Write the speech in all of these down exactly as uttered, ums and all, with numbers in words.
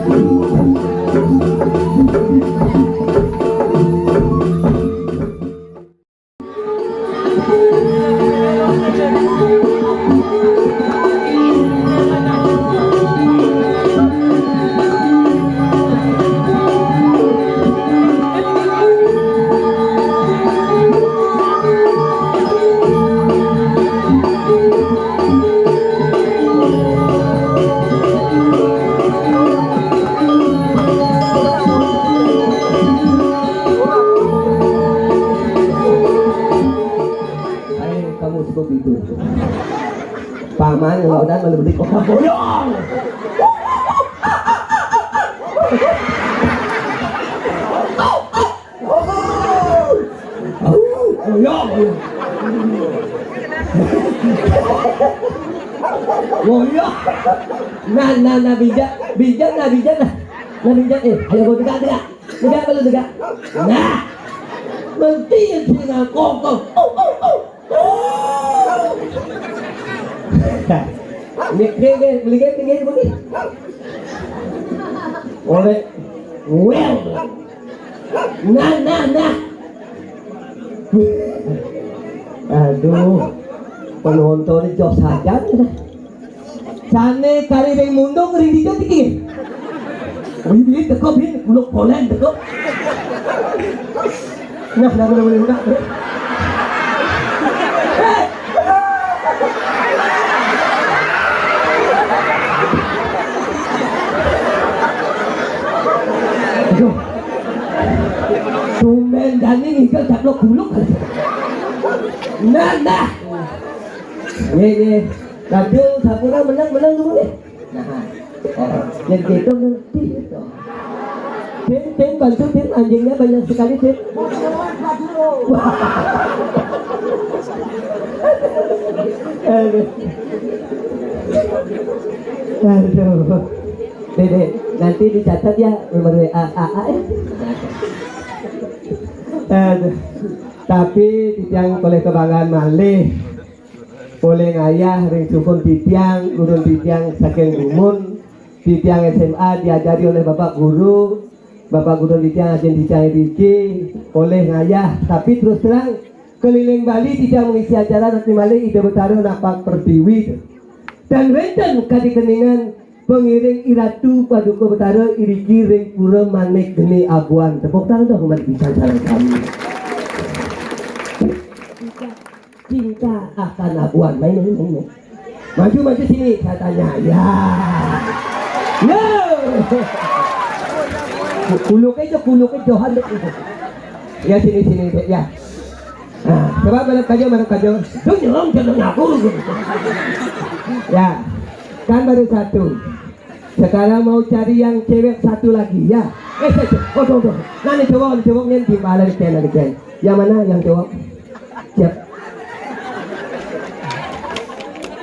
Hai, kamu cukup itu. Paman, kalau udah malah beli kok boyong. Boyong, boyong. Boyong. Nah, nah, nah, bijak, bijak, nah, bijak, nah. Nah, bijak, eh, ayo, gua tegak, tegak. Tegak, lu tegak. Nah, mesti yang sini ngangkong, kong. Oh, oh, oh. Nih, nih, nih, beli game, beli game, beli. Oleh, well. Nah, nah, nah. Aduh, penonton jos saja. Sané kari ring mundung ring dija tiki. Wih, wih, teko, wih, kuluk polen teko. Nah, nah, boleh, boleh, udah. Aduh. Tumben Dani ngikel caplok kuluk. Nah, nah. Ye, ye. Laju, sampura menang, menang dulu nih. Nah, oh, yang gitu ngerti gitu. Tim, tim, bantu tim, anjingnya banyak sekali tim. Aduh. Aduh. Dede, nanti dicatat ya nomor W A A A ya. Aduh. Tapi titiang oleh kebanggaan malih. Oleh ngayah ring sukun titiang, gurun titiang saking gumun, titiang S M A diajari oleh Bapak Guru, Bapak Guru titiang, ajin titiang iriki, oleh ngayah. Tapi terus terang, keliling Bali titiang mengisi acara, tapi malih Ida Betara napak pertiwi. Dan wénten kadi keningan pengiring Iratu Paduka Betara iriki ring Pura Manik Geni Abuan. Tepuk tangan dong, umat pisan sareng sami. Cinta akan Abuan. Main, main, main, main. Maju, maju sini, saya tanya. Ya. Ya. Kuluk aja, kuluk aja, johan deh. Ya, sini, sini, deh, ya. Nah, coba bareng kaja, bareng kaja. Duh, nyelong, jangan ngaku. Ya, kan baru satu. Sekarang mau cari yang cewek satu lagi, ya. Eh, eh, eh, oh, tuh, tuh. Nah, nih cowok, nih cowok, nih, di mana nih, Ken, nih, Ken? Yang mana yang cowok? Siap.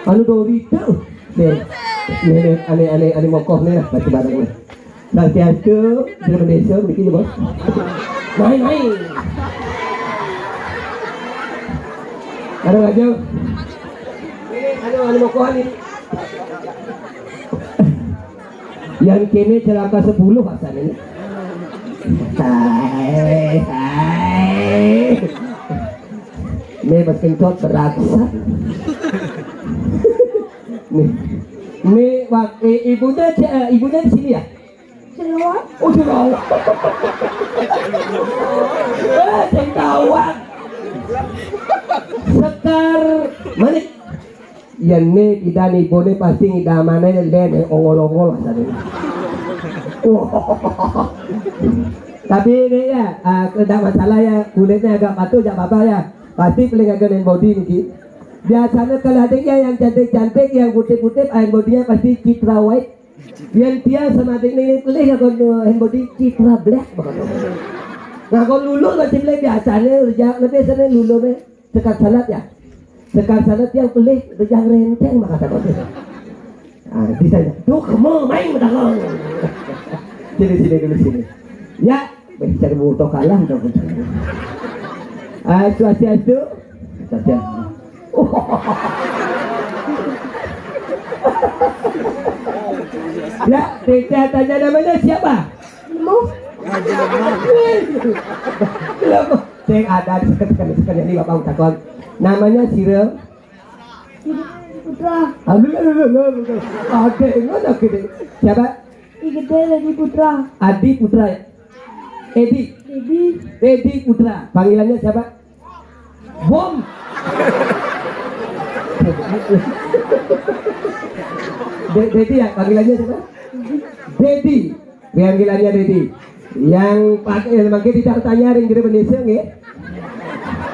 Anu Dori tuh. Nih. Nih, nih, ane, ane, ane mokoh nih, lah, baca bareng nih. Swastiastu, Jero Bendesa, mriki ya, Bos. Main, main. Ada lagi? Ini, anu, anu mokohan ini. Yang kene celaka sepuluh asalnya. Hai, hai. Ini Mas Kencot beraksa. Nih. Nih, wak-, eh, ibunya, eh, ibunya di sini ya? Jeroan. Oh, jeroan. Eh, sing tawang. Sekar Manik. Yén né idané ibuné pasti ngidamané lén ongol-ongol asané. Wah. Tapi ini ya, ah, tidak masalah ya, kulitnya agak patuh, tidak apa-apa ya. Pasti paling agak hand body niki. Biasanya kalau ada ya yang cantik-cantik, yang putih-putih, hand body-nya pasti Citra White. Yén tiang sama adikné pelih nganggo hand body Citra Black banget. Nganggo lulur masih pelih biasanya, ya, lebih sana lulur nih. Sekar sanat ya. Sekar sanat yang pelih rejang renteng maka takut. Ah, bisa ya. Duh, kemo main mendagang. Sini, sini dulu sini. Ya, bisa dibutuh kalah dong. Ah, swastiastu. Swastiastu. Ya, kita tanya namanya siapa? Kamu? Loh, saya ada di sekali-sekali ini Bapak ucapkan. Namanya Sira. Putra. Aduh, aduh, aduh, aduh, aduh. Ada yang mana gede? Siapa? Adi Putra. Adi Putra. Edi. Edi. Edi Putra. Panggilannya siapa? Bom. De- Dedi ya, panggilannya siapa? Dedi. Panggilannya Dedi. Yang pakai, yang pakai tidak tanya ring, jadi Indonesia nggih.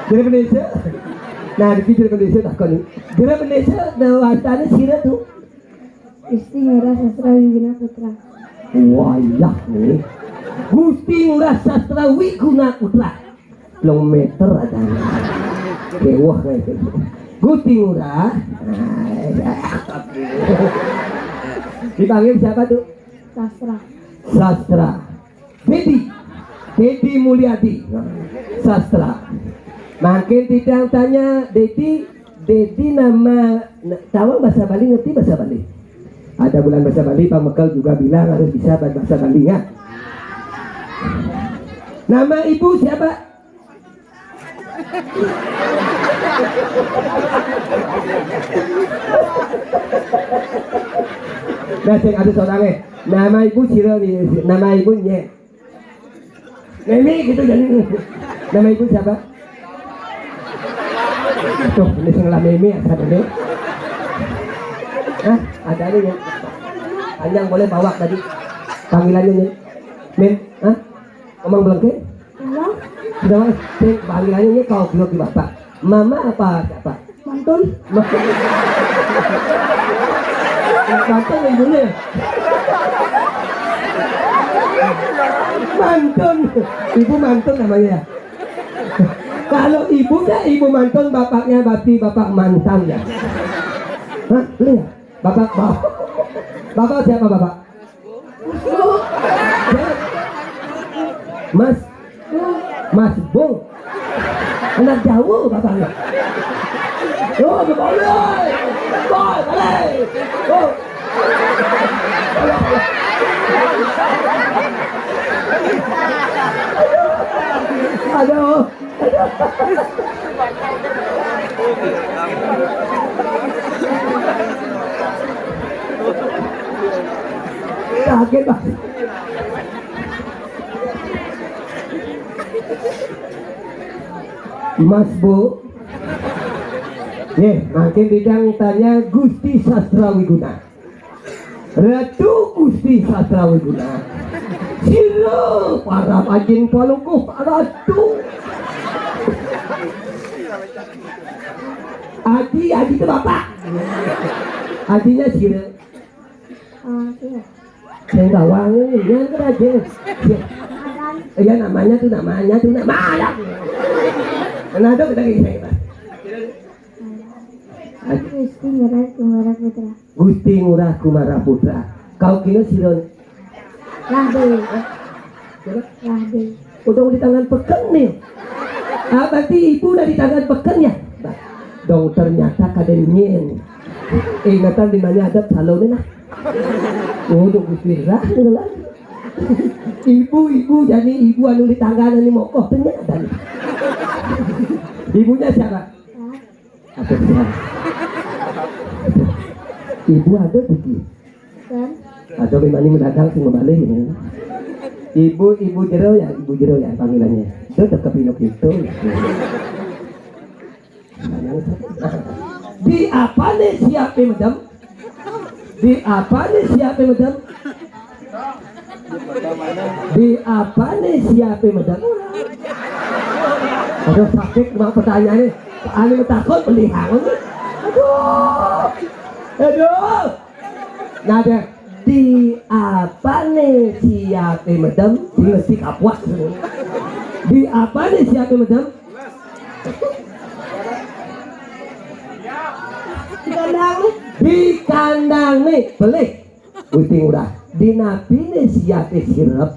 Jadi Indonesia. Nah, di jadi Indonesia tak koni. Jadi Indonesia, nah, wastane Sira tuh. Gusti Ngurah Sastra Wiguna Putra. Wayah nih. Gusti Ngurah Sastra Wiguna Putra. Telung meter ada. Kewah kayak gitu. Gusti Ngurah. Dipanggil siapa tuh? Sastra. Sastra. Dedi. Dedi Mulyadi. Sastra. Makin tidak tanya Dedi, Dedi nama, na- tahu bahasa Bali, ngerti bahasa Bali? Ada bulan bahasa Bali, Pak Mekel juga bilang harus bisa bahasa Bali ya. Nama ibu siapa? Nah, sing ada seorang eh. Nama ibu Sira nih, nama ibu Nyek. Meme gitu jadi. Nama ibu siapa? Tuh, ini sing lah Meme ya, siapa nih? Hah? Ada nih ya. Panjang boleh bawa tadi. Panggilannya nih. Mem, hah? Ngomong belengke? Halo? Sudah, Mas. Sing panggilannya ini kau belum di bapak. Mama apa siapa? Mantun. Mantun ibunya. Mantun. Ibu Mantun namanya ya. Kalau ibunya Ibu Mantun, bapaknya berarti bapak mantan ya. Hah? Lu ya? Bapak, bapak. Bapak siapa bapak? Mas, Mas Bung. Anak Jawa bapaknya. Oh, boleh. Boleh. Oh. Aduh. Kaget, Pak. Mas Bu. Ye, makin bidang tanya Gusti Sastra Wiguna. Ratu Gusti Sastra Wiguna. Sira para panjing palukuh Ratu. Adi, Adi itu bapak. Adinya Sira. Ah, iya. Yang gawang ini, yang kerajin. Ya. Iya, namanya tuh, namanya tuh, namanya. Nah, itu kita gini, Pak. Gusti Ngurah Kumara Putra. Gusti Ngurah Kumara Putra. Kau kira Sira? Lah, deh. Siapa? Lah, deh. Udah di tangan peken nih. Ah, berarti ibu udah di tangan peken ya? Bah, dong ternyata kaden nyen. Ingatan di mana ada calonnya nah. Oh, dong Gusti Rah, gitu lah. Ibu, ibu, jadi ibu anu di tangga anu mokoh ternyata. Ibunya siapa? Apa sih? Ibu ada tuh. Kan? Atau gimana mendadak sih ngebalik ini? Ibu, ibu jero ya, ibu jero ya panggilannya. Itu tetap pinok itu. Di apa nih siapa medem? Di apa nih siapa medem? Di apa nih siapa medem? Aduh sakit cuma pertanyaannya. Anu takut melihat. Aduh. Aduh. Nah, deh, di apa nih siapa medem? Di ngerti kapuak. Di apa nih siapa medem? Di kandang nih. Di kandang nih, pelih. Gusti Ngurah. Di napi nih siapa sirep?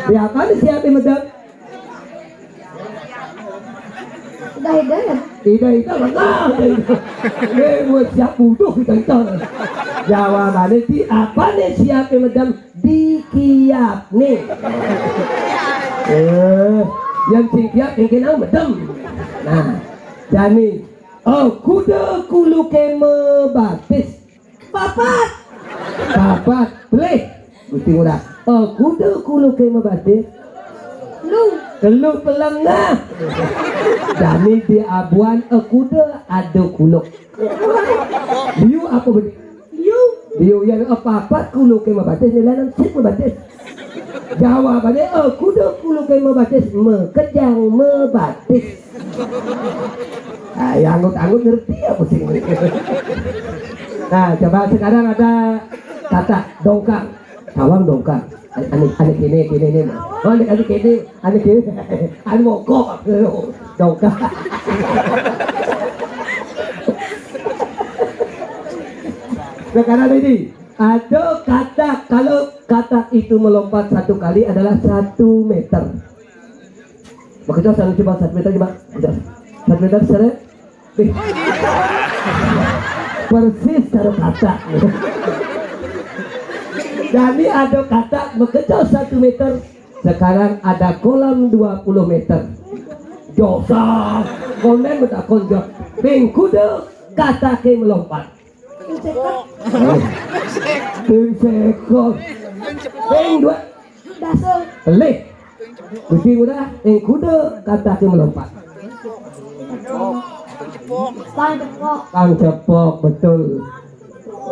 Di apa nih siapa medem? Dah, dah. Ida, ida, mana? Ida, ida. Eh, buat siap bodoh kita, ida. Jawabannya di apa nih siap yang medem? Di kiap nih. Eh, yang sing kiap, yang kenal medem. Nah, jani. Oh, kuda kuluke mebatis. Papat. Papat. Pelih. Gusti Ngurah. Oh, kuda kuluke mebatis. Lu. Telu pelem nah. Jani di abuan, eh, kuda ada kuluk. Liu apa benih? Liu. Liu yang, eh, papat kuluke mebatis, nilai sik mebatis. Jawabannya, eh, kuda kuluke mebatis, mekejang mebatis. Nah, yang anggut-anggut ngerti ya pusing. Nah, coba sekarang ada kata dongkang. Tawang dongkang. Ane, ane kene, kene, kene. Oh, ane, ane kene, ane kene. Ane mogok. Dongkang. Sekarang ini ada kata, kalau kata itu melompat satu kali adalah satu meter. Makanya saya coba satu meter, coba. Satu meter, seret. Ih. Persis karo kata. Jadi ada kata mekejot satu meter, sekarang ada kolam dua puluh meter. Dosa. Konden betakon jok. Ping kuda kata ke melompat. Ping sekot. Ping dua. Dasa. Pelih. Gusti Ngurah, yang kuda kata ke melompat. Pang cepok. Pang cepok, betul.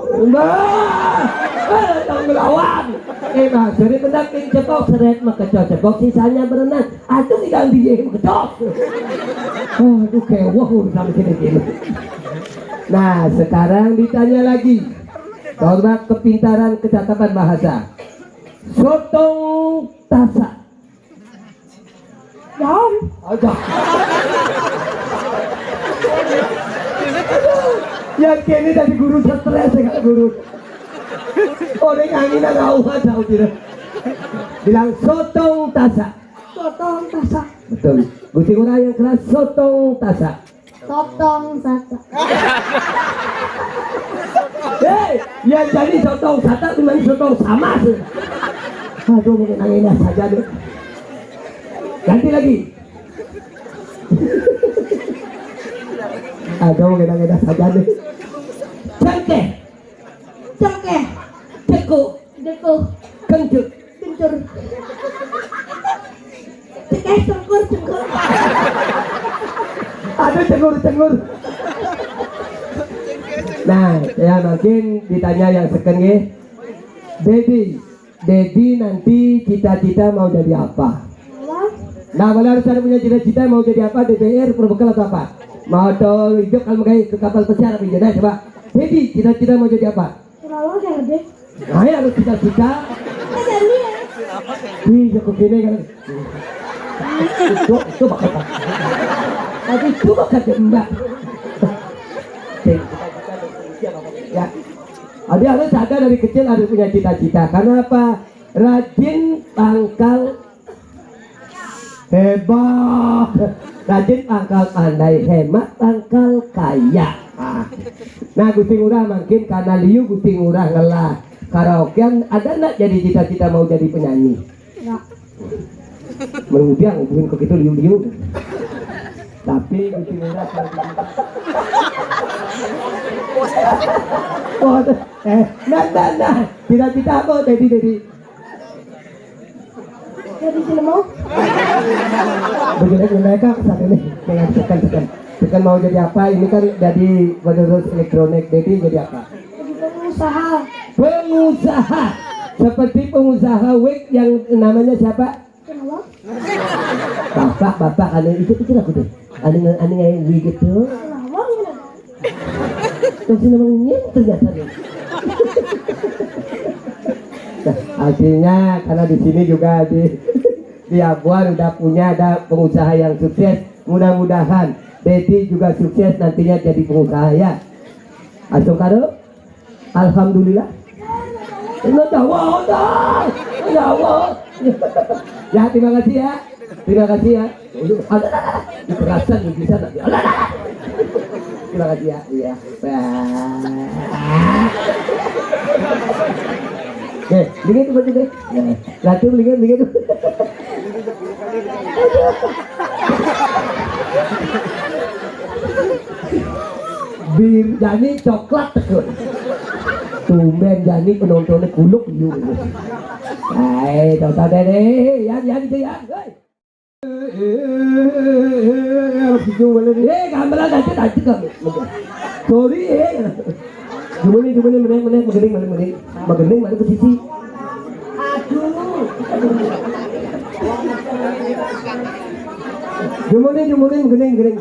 Mbah, eh, tong ngelawan. Eh, Mas, jadi benar ping cepok, seret, mekejot cepok, sisanya berenang. Aduh, ikan dia mekejot. Aduh, kewah urusan gini-gini. Nah, sekarang ditanya lagi. Coba kepintaran kecakapan bahasa. Sotong tasak. Daun. Aja. Yang kene dari guru stres ya, guru. Orang angin nggak tahu aja udah. Bilang sotong tasak. Sotong tasak. Betul. Gusti Ngurah yang keras sotong tasak. Sotong sasak. Hei, yang jadi sotong sasak gimana sotong sama sih? Aduh, mungkin nangis saja deh. Ganti lagi. Aduh, mungkin nangis saja deh. Cengkeh. Cengkeh. Cekuk. Cekuk. Kencur. Kencur. Cekeh, cengkur, cengkur. Aduh, cengur, cengur. Nah, ya mungkin ditanya yang second nggih. Dedi, Dedi nanti cita-cita mau jadi apa? Nah, boleh harus ada punya cita-cita mau jadi apa? D P R, perbekal atau apa? Mau atau hidup kalau kayak ke kapal pesiar apa hijau? Nah, coba. Dedi, cita-cita mau jadi apa? Kenapa gede? Nah, ya harus cita-cita. Nggak jadi ya. Ih, jago gini kan. Itu, itu bakat. Tapi itu bakat ya, Mbak. Ya. Jadi harus ada dari kecil harus punya cita-cita. Karena apa? Rajin pangkal hebat. Rajin pangkal pandai, hemat pangkal kaya. Ah. Nah, Gusti Ngurah mungkin karena liu Gusti Ngurah ngelah karaokean, ada ndak jadi cita-cita mau jadi penyanyi? Enggak. Mengudiang hubungin kok gitu liu-liu. Tapi Gusti Ngurah kalau gitu. Oh, eh, nah, nah, nah. Cita-cita apa, Dedi, Dedi? Jadi jelema. Begitu mereka saat ini dengan tekan-tekan. Tekan mau jadi apa? Ini kan jadi penerus elektronik. Dedi jadi apa? Jadi pengusaha. Pengusaha. Seperti pengusaha wig yang namanya siapa? Kenapa? Bapak, bapak, anu ikut-ikut aku deh. Anu, anu ngai wig itu. Kenapa? Terus nama nyen ternyata nih. Nah, artinya karena di sini juga di di Abuan udah punya ada pengusaha yang sukses. Mudah-mudahan Dedi juga sukses nantinya jadi pengusaha ya. Asung karo? Alhamdulillah. Ini Jawa, Jawa. Ya, terima kasih ya. Terima kasih ya. Ada, ada, ada. Kekerasan nih bisa tapi. Alah, alah. Terima kasih ya. Iya. Bah. Oke, dingin tuh baju deh. Ya. Lacur dingin, dingin tuh. Bir jani coklat tekun. Tumben jani penontonnya kuluk yuk. Hai, tonton deh, Yan, Yan, itu Yan. Hei. Eh, gamelan aja tadi kan. Sorry, eh. Gimana, gimana, meneng, meneng, meneng, meneng, meneng. Meneng, mana posisi? Aduh. Gimana, gimana, meneng, meneng.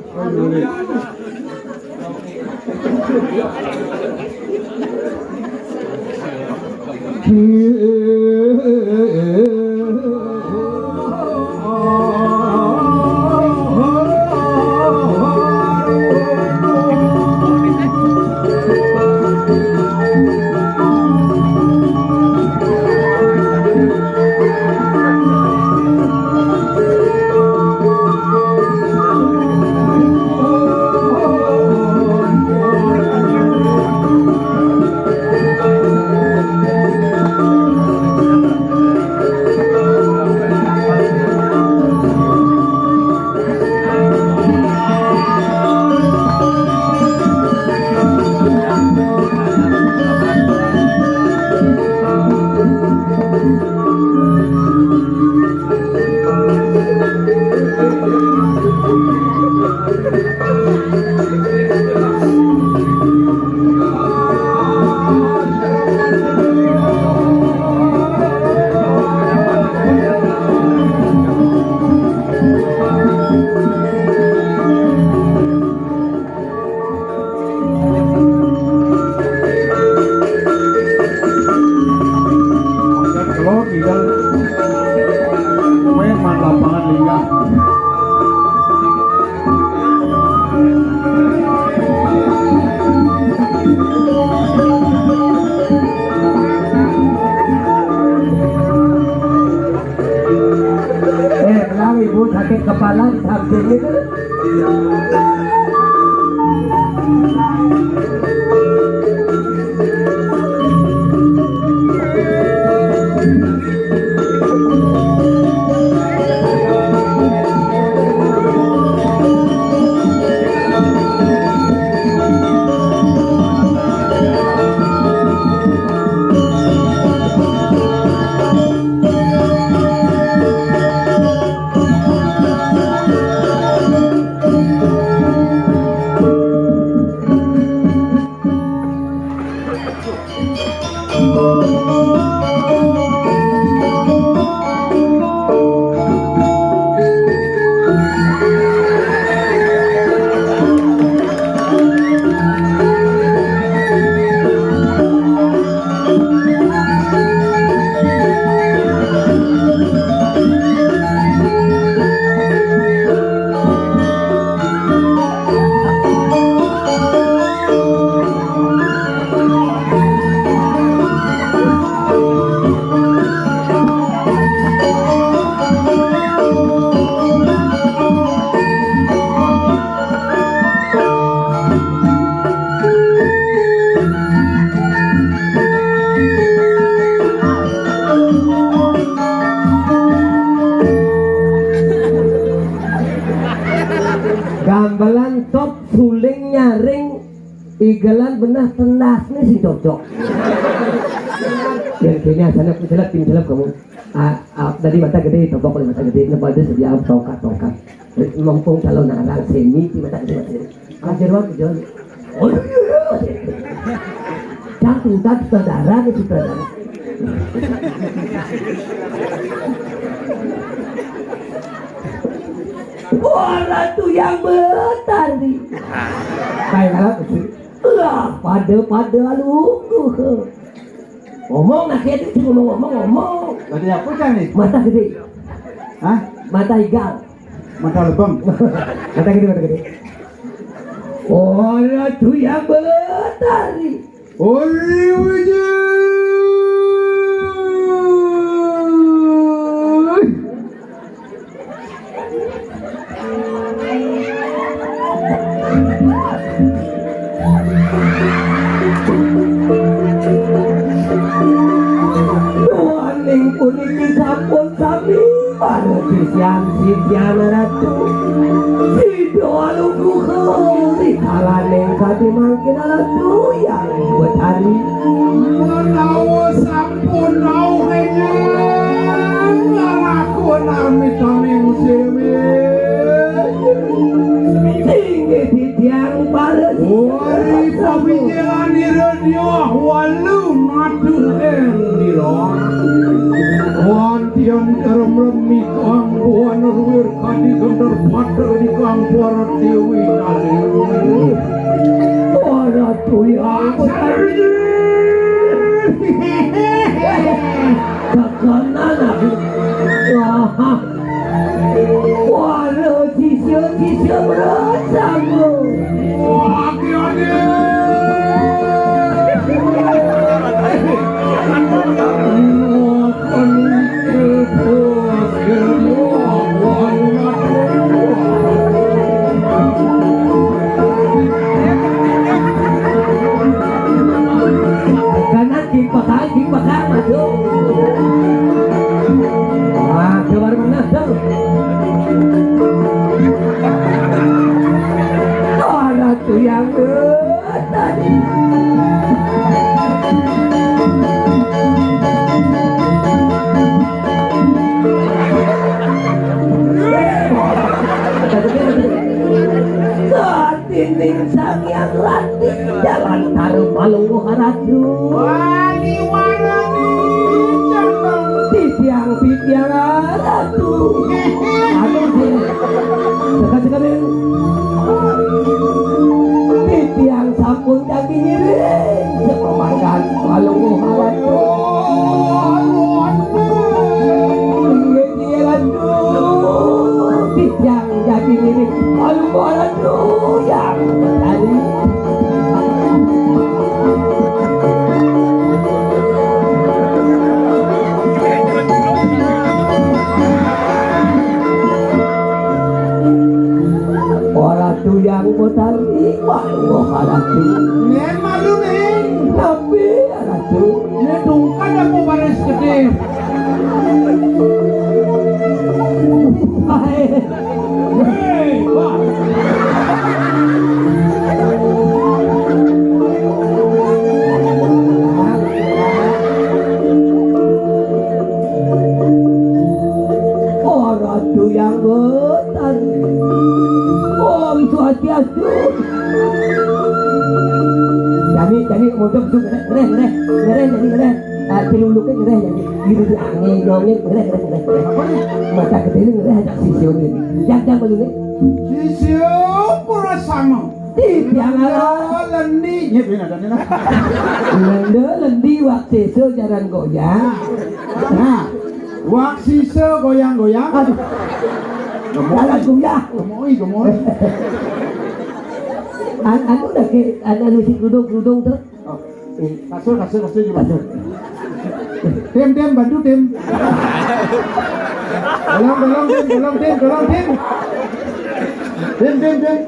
Kalau tidak, memang lapangan liar. Eh, kenapa ibu sakit kepala di samping itu? Gamelan top suling nyaring igelan benah tendas nih si cocok. Dan kayaknya sana pencelap, pencelap kamu. Ah, ah, tadi mata gede, topok oleh mata gede, ngepada sedia tongkat, tongkat. Mumpung calon arang semi di mata gede, mata gede. Ajar waktu jalan. Oh, iya, iya, iya. Cang tuntas sutradara nih, sutradara. Wah, Ratu yang Betari. Kayak apa sih? Lah, pada-pada lugu. Ngomong, nah, kayak itu ngomong-ngomong, ngomong. Berarti apa kan nih? Mata gede. Hah? Mata igal. Mata lebang. Mata gede, mata gede. Ora tuyang Betari. Ora wujud. Puniki sampun sami para sisyan-sisyan Ratu. Sida alungguh rikalaning kadi mangkin Ratu Hyang Betari. Menawa sampun rauh kenyang, ngalakuan armitaning simi. Inggih titiang para Wari pawijalan ira dia walu matur ing dira. Wantian kerem lemi kang buana ruwir kadi gender pater di kang para dewi kali. Para tuyang. Kakanan aku. Wah. Para sisya-sisya merasanggu. Kanan, kipakan, kipakan, maju. Wah, keluar mana tuh? Oh, Ratu yang tadi. Dening Sang Hyang Ratu jalan taruh palungguh Ratu. Wali warani cembang. Titiang, titiang Ratu. Aduh, sekat-sekat. Titiang sampun jagi ngiring. Sepemanggan palungguh Ratu. Inggih, Ratu. Titiang Jadi diri, aduh, aduh, yang berani. Ora tuyang berani, wah, wah, berani. Nen malu, Nen. Tapi, aduh. Nen tungkad apa baris gede? Hai. Ora tuyang boten. Om Swastiastu. Jani, jani, mudeng, mudeng, ngereh, ngereh, ngereh, jani, ngereh. Eh, piluluke ngereh, jani. Gitu, di angin, nyongin, ngereh, ngereh, ngereh, ngereh. Mata gedene ngereh, ajak sisya ini. Jang, jang, belum, nih. Sisya pura sama. Titiang ala. Lendi. Ya, bener, bener. Lende, lendi, wak sisa, jaran goyang. Nah, wak sisa goyang-goyang. Aduh. Gemuk. Jalan goyang. Gemuk, gemuk. An-, anu dah ke, anu, anu si kerudung-kerudung tu. Oh. Kasur, kasur, kasur juga. Kasur. Tim, tim, bantu, tim. Tolong, tolong, tim, tolong, tim, tolong, tim. Tim, tim, tim.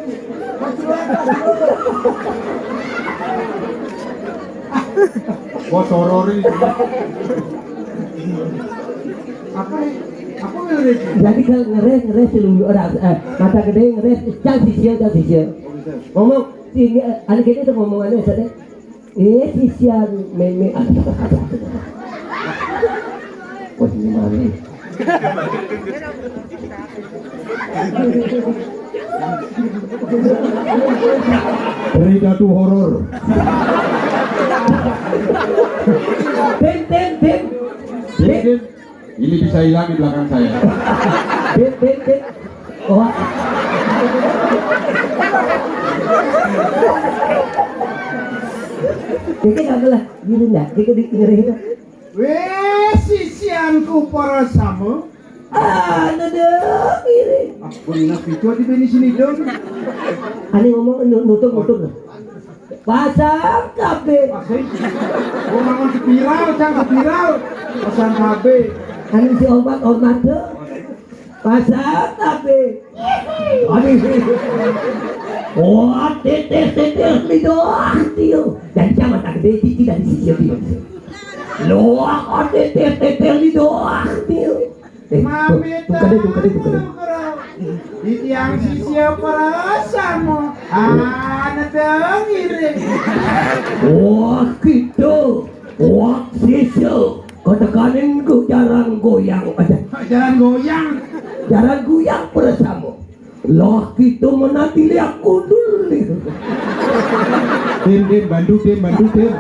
Wah, sorori. Apa nih? Apa nih? Jadi kalau ngereh, ngereh seluyu orang, eh, mata gede ngereh, jang sisya, jang sisya. Ngomong, sini, eh, anak ini tuh ngomongannya, sana. Eh, sisya meme. Wah, ini mana? Rida tu horor. Tim, tim, tim. Tim, tim. Ini bisa hilang di belakang saya. Tim, tim, tim. Oh. Dikit kagak lah, gini nggak? Dikit di ngeri itu. Weh, sisyanku para sama. Ah, ada dong, gini. Ah, bener itu di bini sini dong. Ani ngomong nu-, nutup, nutup. Pasang kabeh. Pasang. Gua mangan sepiral, cang sepiral. Pasang kabeh. Anu si obat, obat tuh. Pasang kabeh. Aduh. Wah, tetes, tetes, lidah, tiu. Dan jangan tak gede, titi dari sisi tiu. Loak, ade tetel di doak, Til. Eh, tuh, tuh, kade, tuh, kade, tuh, kade. Di tiang sisia perasaan mo. Ah, nadang iri. Wah, gitu. Wah, sisia. Ketekanin ku jarang goyang aja. Jarang goyang. Jarang goyang perasaan mo. Lah, kita menanti liak kudul ni. Tim, tim, bantu, tim, bantu, tim.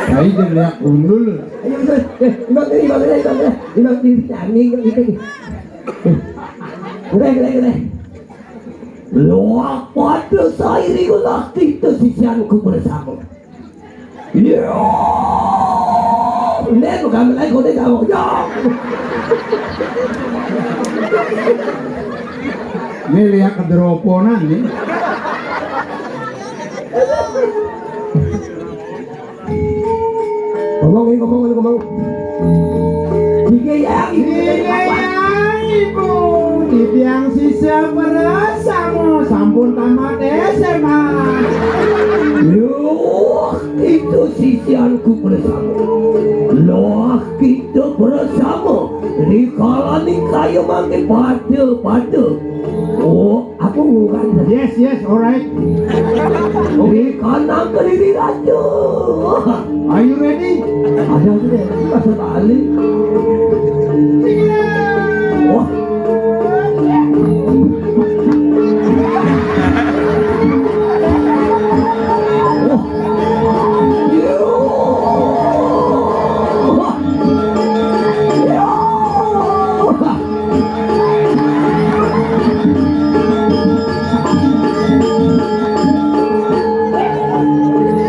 Ayo, tim, liak kudul. Ayo, Mas. Eh, Imam, Imam, Imam, Imam, Imam, Imam, Imam, Imam, Imam. Eh, udah, udah, udah. Lah, pada sairi lah kita sisianku bersama. Iya. Ini bukan mulai kau tidak mau. Ya. Ini lihat kedroponan nih. Ngomong, ngomong, ngomong. Tiga ya, tiga ya, Ibu. Di tiang sisa perasaan sampun tamat S M A. Loh, itu sisianku bersama. Loh, kita bersama. Di kala ni kaya makin pada-pada. Oh, aku bukan. Yes, yes, alright. Di kanan kediri raja. Are you ready? Ada tu deh, pasal balik. Wah.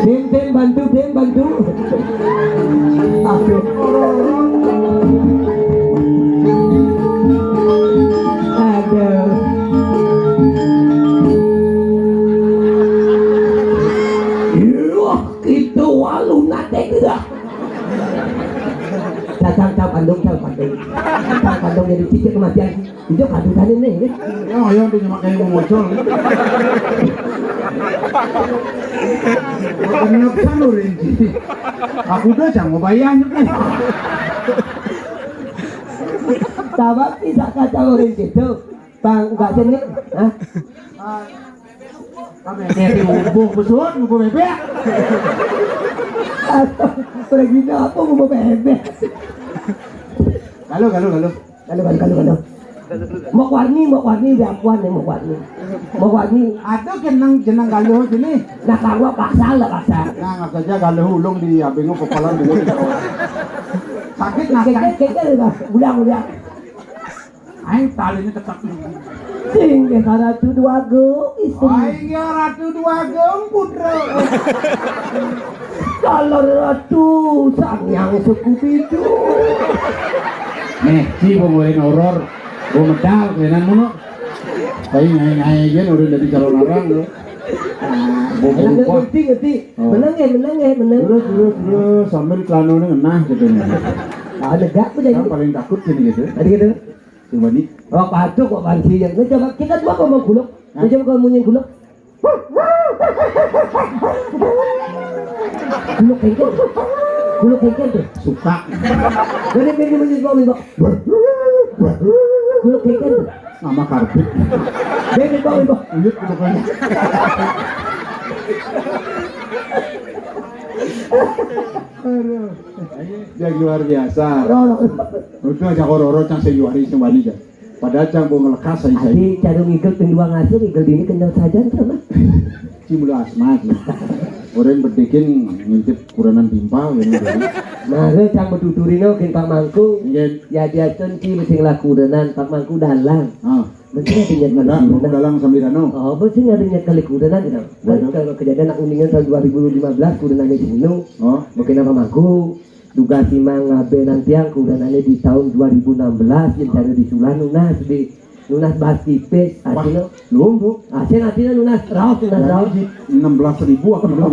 Tim, tim, bantu, tim, bantu. Aduh. Aduh. Yuh, kita walu nate gerak. Cacang, cang pandung, cang pandung. Cang pandung jadi cicit kematian. Ijo kadu tadi nih, ya. Ya, ayo, dia nyemak kayak mau muncul. Bener kan, Rinci. Aku udah cang mau bayar nih. Coba bisa kacau Rinci tuh. Bang, enggak sini. Hah? Bebek diubuh, besun, ubuh bebek. Pergi apa ubuh bebek? Halo, halo, halo. Halo, halo, halo, halo. Mok warni, mok warni, diakuan nih, mok warni. Mok warni. Ada jeneng, jeneng galuh sini. Nah, kalau paksa lah, paksa. Nah, nggak saja galuh ulung di abingu kepala dulu. Sakit, nah, sakit. Keke, keke, udah, udah. Aing talinya tetap. Singgih ka Ratu Dwagung, istri. Aing ya Ratu Dwagung, putra. Kalau Ratu Sang Hyang Sekubidu. Nih, si pemulai horor, gua medal, kalian mono. Tapi ngai-ngai aja udah dari calon orang lo. Ngerti, ngerti. Oh. Menang ya, menang ya, menang. Terus, terus, terus, sambil celananya ngenah gitu nih. Ah, lega aku jadi. Yang paling takut gini gitu. Tadi gitu. Coba nih. Oh, patuh kok, Bang, sih. Ini coba, kita dua ngomong gulung. Hah? Ini coba kalau munyi gulung. Gulung kengkeng. Gulung kengkeng tuh. Suka. Jadi, jadi munyi gulung, Bang. Gulung kengkeng tuh. Nama karpet. Jadi, Bang, Bang. Uyut gitu kan. Aduh. Yang luar biasa. Roro. Udah aja horor cang sayuari sing wani aja. Padahal cang mau ngelekas saya. Adi cara ngigel ping dua ngasuh, ngigel dini kenyal saja sama. Ci mula asma ci. Orang bedikin ngintip kuranan timpal ini. Mare cang betuturino kin Pak Mangku. Nggih. Ya dia tunci mesti ngelaku denan Pak Mangku dalang. Ah. Mesti ada niat kali kurenan. Dalang sami rano. Oh, mesti ada niat kali kurenan gitu. Kan kalau kejadian nak uningan tahun dua ribu lima belas kurenan di sini. Oh. Mungkin apa mangku? Duga si mang ngabe nantiang kurenan di tahun dua ribu enam belas yang cara di Sulah nunas di nunas bas tipis. Wah, artinya lu, Bu. Asin artinya nunas raos, nunas raos. Enam belas ribu aku dulu.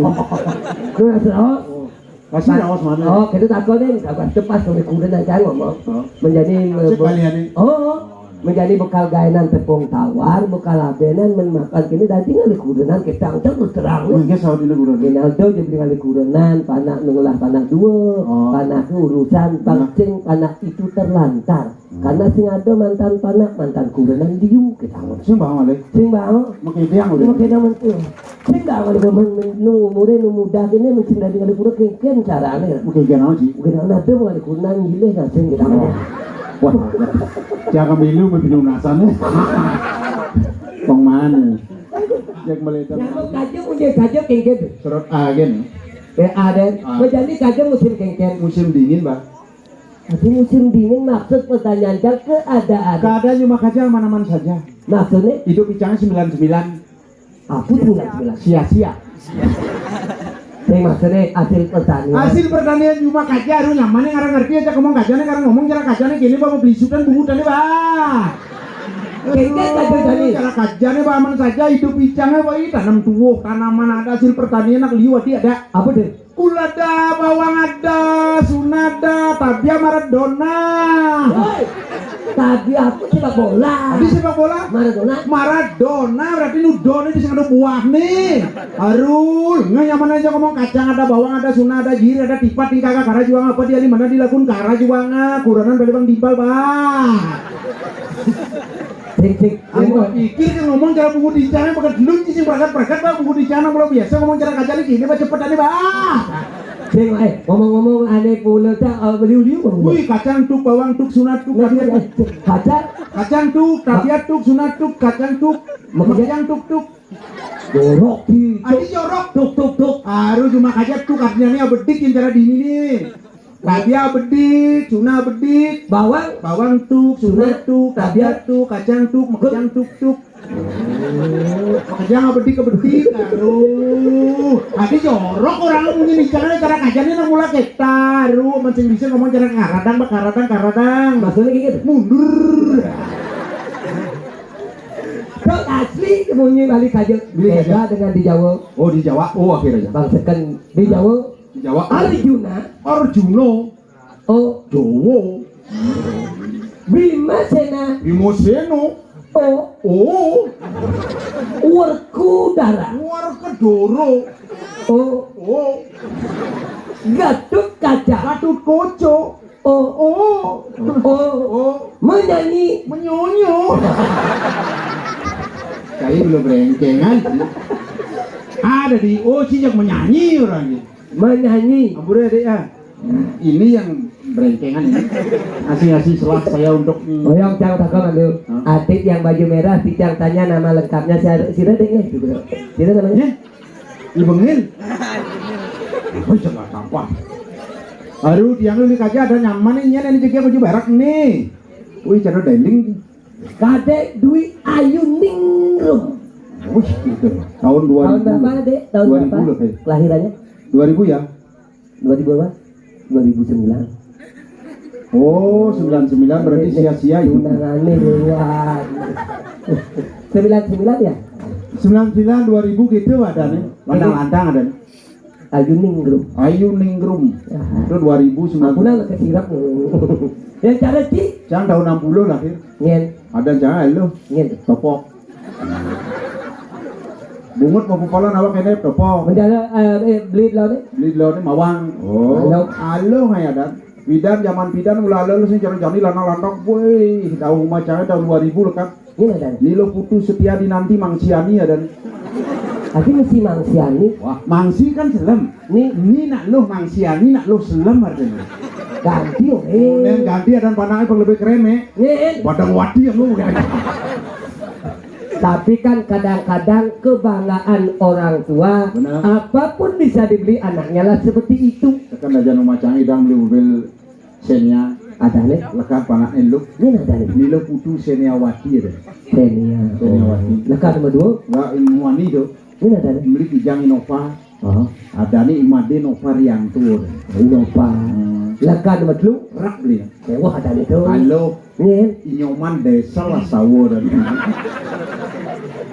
Nunas raos. Oh. Masih raos mana? Oh, kita takut nih, takut cepat kalau kurenan kan ngomong. Oh. Menjadi kalian nih. Oh. Menjadi bekal gaénan tepung tawar, bekal abénan men makan kéné dadi ngalih kurenan, kita angkat terus terang. Mangké saut ini kurenan. Rinaldo jadi ngalih kurenan, panak ngelah panak dua, oh, panak urusan, nah, pancing, panak itu terlantar. Hmm. Karena sing ada mantan panak, mantan kurenan diu kita. Sing bang malih. Sing bang. Makin tiang udah. Makin tiang mentul. Sing nggak ngalih men, men, nu umuré nu muda kéné mesti dadi ngalih kuda kéngkén carané. Mungkin gak naon sih. Mungkin ana ada ngalih kuda nang gilih nah sing kita. Wah. Jangan milu mesti lunasan. Pang mana? Jak meledak. Nyamuk kaja unjil kaja kéngkén. Serot agen. Ya ada. Ah. Menjadi kaja musim kéngkén. Musim dingin, Bang. Tapi musim dingin maksud pertanyaan keadaan. Keadaan cuma kaja aman-aman saja. Maksudnya? Hidup icangnya sembilan sembilan. Aku sembilan sembilan. Sia-sia. Yang maksudnya hasil pertanian. Hasil pertanian cuma kaja, aduh nyaman nih, ngarang ngerti aja ngomong kaja nih, ngarang ngomong cara kaja nih, gini bawa beli sudan bungutan nih, Bah. Kéngkén kaja tadi. Cara kaja nih, Bah, aman saja, hidup icangnya, Bah, ini tanam tuwuh, tanaman ada, hasil pertanian, nak liwat ada. Apa deh? Kul ada, bawang ada, Suna ada, Tabia Maradona. Woi, Tabia aku sepak bola. Tadi sepak bola? Maradona. Maradona berarti nu dona di sing ada buah nih. Aduh, nggak nyaman aja ngomong kacang ada, bawang ada, Suna ada, Jiri ada, Tipat nih kagak kara juang apa dia lima ada dilakun kara juang ah, kurenan balik bang timpal bah. Cik, cik. Aku pikir kan ngomong cara buku di sana pakai dulu sih berangkat-berangkat bah buku di sana belum biasa ngomong cara kaca lagi ini bah cepet aja bah. Cik, eh, ngomong-ngomong aneh pula tak uh, beliau-liau. Wih, kacang tuk, bawang tuk, sunat tuk, kabiat tuk. Kacang? Kacang tuk, kabiat tuk, sunat tuk, kacang tuk, makajang tuk tuk. Jorok gitu. Adi jorok. Tuk tuk tuk. Aduh cuma kaca tuk artinya nih bedik yang cara dini nih. Kabiat bedik, Suna bedik, bawang, bawang tuk, Suna tuk, kabiat tuk, kacang tuk, makajang tuk tuk. Makajang bedik ke bedik, aduh. Tadi jorok orang punya nih cara cara kacanya nang mula kita, aduh, mancing bisa ngomong cara karadang, bak karadang, karadang. Maksudnya kayak gitu. Mundur. Kok asli bunyi balik aja. Beda dengan di Jawa. Oh di Jawa, oh akhirnya. Bang Seken di Jawa. Jawa. Arjuna. Arjuna. Oh. Jowo. Bimasena. Bimasena. Oh. Oh. Werkudara. Werkudara. Oh. Oh. Gatot Kaca. Gatot Kaca. Oh. Oh. Oh. Oh. Menyanyi. Menyonyo. Kali belum rengkengan. Ada di oh sih yang menyanyi orangnya. Menyanyi. Ampura dek ya. Ini yang berengkengan ini. Asing-asing selah saya untuk. Oh yang cang takon ambil. Hah? Atik yang baju merah, Ticang tanya nama lengkapnya sira dek ya. Sira namanya? Ibengil. Oh jangan sampah. Aduh tiang lu kaca ada nyaman nih nyen ini juga baju berak nih. Wih cara dending. Kadek Dwi Ayu Ningrum. Wih gitu. Tahun dua ribu. Tahun berapa dek? Tahun berapa? Kelahirannya? Dua ribu ya? Dua ribu apa? Dua ribu sembilan. Oh, sembilan sembilan berarti sia-sia itu. Tunangannya duluan. Sembilan sembilan ya? Sembilan sembilan dua ribu gitu ada nih. Lantang-lantang ada nih. Ayu Ningrum. Ayu Ningrum. Itu dua ribu sembilan. Aku nang kesirap. Yang cara ci? Cang tahun enam puluh lahir. Ngen. Ada jangan lu. Ngen. Topok. Bungut mau kepala awak ini topok. Menjala eh beli lawan ni. Beli lawan ni mawang. Oh. Halo. Halo hai adan. Bidan zaman bidan mula halo lu sing jalan-jalan lanang lantok. Woi, tahu macamnya tahun dua ribu lekat. Ini ada. Nilo putu setia dinanti Mang Siani ada. Tapi mesti Mang Siani. Wah, Mang Si kan selem. Ni ni nak lo Mang Siani nak lo selem artinya. Ganti oh. Eh. Ganti ada panaknya lebih keren eh. Ni. Padang wadi yang lo. Tapi kan kadang-kadang kebanggaan orang tua, benar. Apapun bisa dibeli anaknya lah seperti itu. Tekan aja rumah canggih dan beli mobil Senia. Ada nih. Lekat panak elok. Ini ada nih. Nilo putu Seniawati ada. Senia. Seniawati. Lekat nomor dua. Enggak ilmu wani tuh. Ini ada nih. Beli kijang Innova. Oh. Ada nih Imade Nova Rianto. Innova. Hmm. Lekat nomor dua. Rak beli. Wah ada nih tuh. Halo. Nyen. Inyoman desa lah sawo dan.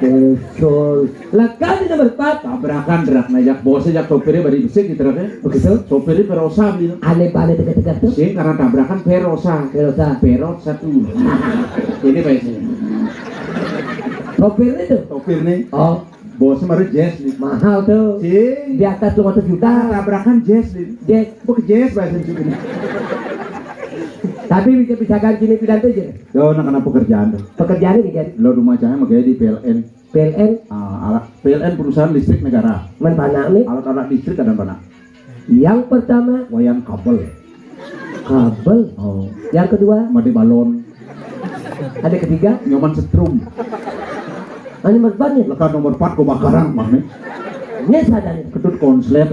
Betul. Lah kan di nomor empat. Tabrakan truk, nah, jak bosnya, jak sopirnya bari besik gitu, truknya. Begitu. Sopirnya perosa gitu. Aneh banget, tegak-tegak tuh. Sih, karena tabrakan perosa. Perosa. Perot satu. Ini Pak sih. Sopirnya tuh. Sopirnya. Oh. Bosnya baru jazz nih. Mahal tuh. Sih. Di atas lima ratus juta. Tabrakan jazz nih. Jazz. Bukan jazz bahasa Indonesia. Tapi bisa, bisa ganti ini pidan tuh aja. Yo, nak kena pekerjaan tuh. Pekerjaan ini kan? Lo rumah saya mah kayak di P L N. P L N? Ah, alat P L N, perusahaan listrik negara. Men panak nih. Alat-alat listrik ada panak. Yang pertama, wayang kabel. Kabel. Oh. Yang kedua, mati balon. Ada ketiga, nyoman setrum. Ini merpatnya. Lekat nomor empat kebakaran, Bang, nih. Ini sadar. Ketut konslet.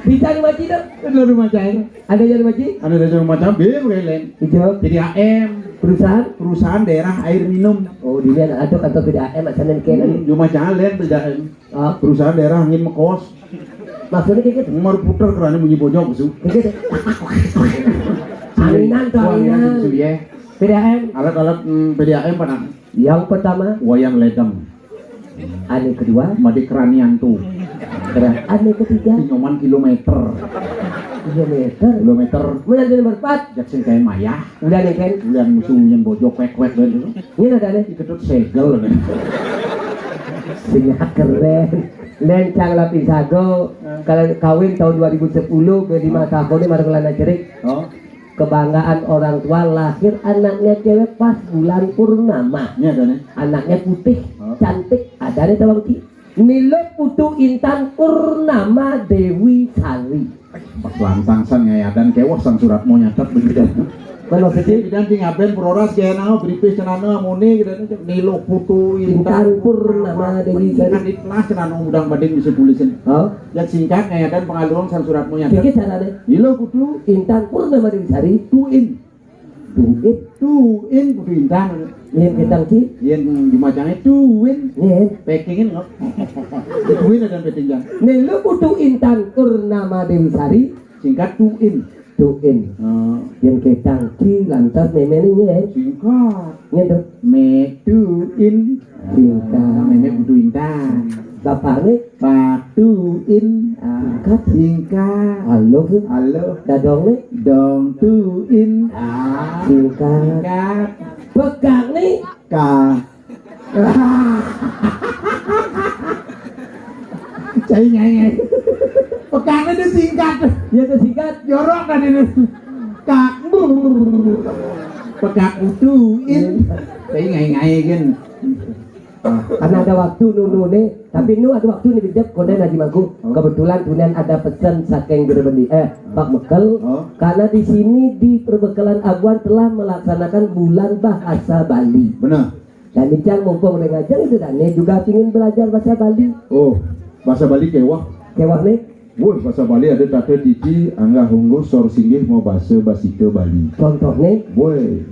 Bisa rumah kita? Ada rumah saya. Ada yang rumah kita? Ada yang rumah saya, B M W lain. Hijau. P D A M. Perusahaan? Perusahaan daerah air minum. Oh, di sini ada kantor P D A M, ada yang kena. Hmm, rumah saya lain P D A M. Ah. Perusahaan daerah angin mekos. Maksudnya kayak gitu? Mau puter kerannya bunyi bojok, su. Kayak gitu. Aminan tuh, wah, aminan. Aminan gitu, ya. P D A M. Alat-alat, mm, P D A M panak. Yang pertama, wayang ledeng. Anu kedua, made keranian tuh. Keren. Anu ketiga, nyoman kilometer. Kilometer. Kilometer. Mana ada nomor empat? Jak sing kayak mayah. Udah nih, kan? Udah musuh yang bojok, kwek-kwek, dan itu. Ini ada nih. Ikut segel, kan? Sing keren. Lencang lapis sago. Kalau kawin tahun dua ribu sepuluh, beli mah sago nih, marang lana cerik. Oh. Kebanggaan orang tua, lahir anaknya cewek pas bulan purnama. Ini ada nih. Anaknya putih, oh, cantik, ada nih tawang ki. Nilo Putu Intan Purnama Dewi Sari. Pas lantang san ngayadan kewah sang surat mau nyatet begitu. Kalau sedih. Bidan di ngaben peroras kayak nao, beripis cenana, muni gitu. Nilo Putu Intan Intan Purnama Dewi Sari. Kan di kelas cenana udang bading bisa tulisin. Oh. Yang singkat ngayadan pengaluan sang surat mau nyatet. Sedikit caranya. Nilo Putu Intan Purnama Dewi Sari. Tuin. Tuin. Tuin, Putu Intan. Yen ketang ki. Yen jumajangnya tuin. Yen. Packingin kok. Tuin ada packing jang. Nelo Putu Intan Purnama Dewi Sari. Singkat tuin. Tuin. Oh. Yen ketang ki lantas memene yen. Singkat. Yen tuh. Me tuin. Singkat. Meme Putu Intan. Bapaknya? Patuin. Ah, singkat. Singkat. Halo, sih. Halo. Dadongnya? Dong tuin. Ah, singkat. Singkat. Pegang nih. Ka. Cai ngai-ngai. Pegang itu singkat. Ya, itu singkat. Jorok kan ini. Kak. Pegang utuin. Cai ngai-ngai kan. Ah. Karena ada waktu nunu nih, tapi nu ada waktu nih, bijak konden lagi mangku. Oh. Kebetulan kemudian ada pesan saking Guru Bendi, eh, Pak Mekel. Oh. Karena di sini di Perbekelan Abuan telah melaksanakan bulan bahasa Bali. Benar. Dan Icang mumpung udah ngajeng itu dan nih juga pingin belajar bahasa Bali. Oh, bahasa Bali kewah. Kewah nih? Woi, bahasa Bali ada tata titi, angga hunggu, sor singgih, mau bahasa basita Bali. Contohnya? Woi,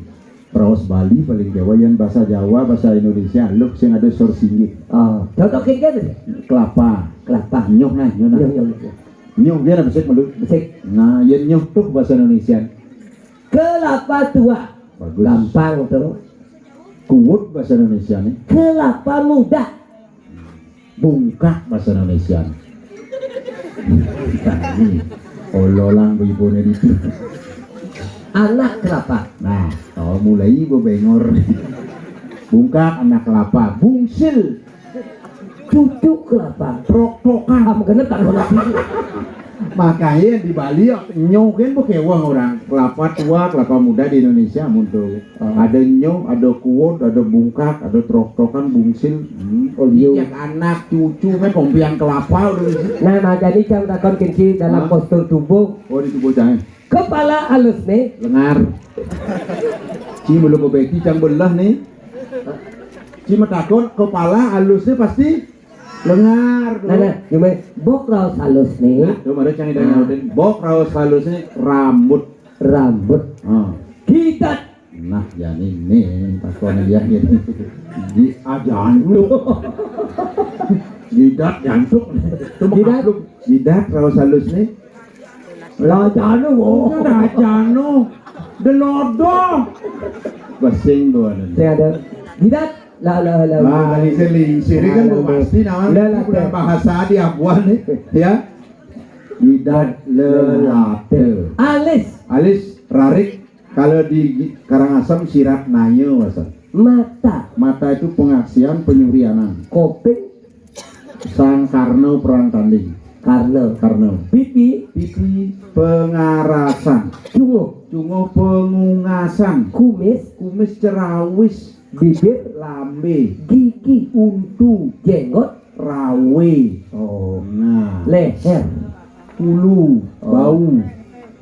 praos Bali paling kewah, yang bahasa Jawa, bahasa Indonesia, luk sing ada sor singgih. Oh, contoh kayak gitu? Kelapa. Kelapa. Nyoh nah, nyoh nah. Nyoh, nyoh, nyoh. Nyoh, biar apa sih, malu? Besik. Nah, yang nyoh tuh bahasa Indonesia. Kelapa tua. Bagus. Gampang tuh. Kuwut bahasa Indonesia nih. Kelapa muda. Bungkak bahasa Indonesia nih. Tadi ololang bu ibu nih itu. Anak kelapa. Nah, oh, mulai bebengor. Bungkak anak kelapa, bungsil. Cucu kelapa. Trok-trokan. Am genep tak lagi. Makanya di Bali ya, nyoh kan bekewang orang. Kelapa tua, kelapa muda di Indonesia muncul. Oh. Ada nyoh, ada kuwut, ada bungkak, ada trok-trokan, bungsil. Hmm. Oh, iya. Yang anak, cucu, kan kompian kelapa udah gitu. Nah, nah, jadi cang takon kinci dalam, hah? Postur tubuh. Oh, di tubuh cang. Kepala halus nih. Lengar. Ci belum bebeki cang belah nih. Ci metakon kepala halusnya pasti lengar. Nah, nah, gimana? Bok raos halus nih. Nah, tuh, mari cang idang nyautin. Bok raos halus nih rambut. Rambut. Ah. Kita. Nah, ya ini nih, takon dia gini. Di ajantuk. Jidat jantuk. Tuh jidat. Makhluk. Jidat raos halus nih. Rajano, wo. Rajano. Delodo. Basing tuh ada. Saya ada. Jidat. Lah, lah, lah. Lah, lingsir-lingsir kan. Lah, lah, pasti namanya lah, bulan lah. Bahasa di Ambuan nih, ya. Idat lelate. Alis. Alis rarik. Kalau di Karangasem sirat naya, wasan. Mata. Mata itu pengaksian penyurianan. Koping. Sang Karno perang tanding. Karno. Karno. Pipi. Pipi pengarasan. Cunguh. Cunguh pengungasan. Kumis. Kumis cerawis. Bibir. Lambe. Gigi. Untu. Jenggot. Rawe. Oh. Nah. Leher. Ulu. Oh. Bau.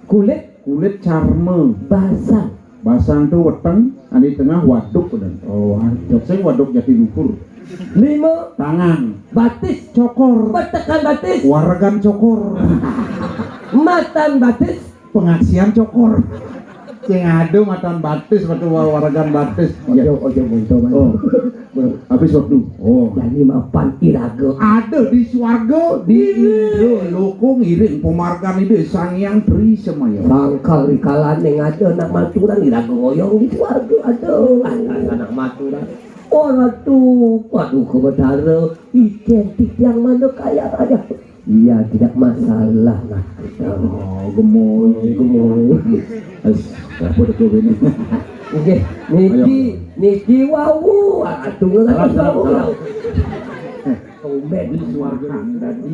Kulit. Kulit carme. Basang. Basang tu weteng, ane tengah waduk, dan. Oh, waduk. Sing waduk Jatiluhur. Lima. Tangan. Batis. Cokor. Betekan batis. Waregan cokor. Matan batis. Pengaksian cokor. Sing ada matan batis, waktu wa-, waregan batis. Ojo, ojo, buntu, Mas. Oh. Habis waktu. Oh. Jadi mapan iraga. Ada di swarga, di Indra loko ngiring pamargan Ida Sang Hyang Tri Semaya. Sangkal rikalaning ada anak maturan iraga ngoyong di swarga. Aduh, anak, anak maturan. Oh, Ratu, waduh, ke Betara, identik yang mana kaya raja. Iya, tidak masalah lah. Oh, gemoy, gemoy. Es, apa tu ini? Nggih, niki, ayo. Niki wau, ah, tunggal. Salah, salah, salah. Tumben. Ini suara dadi.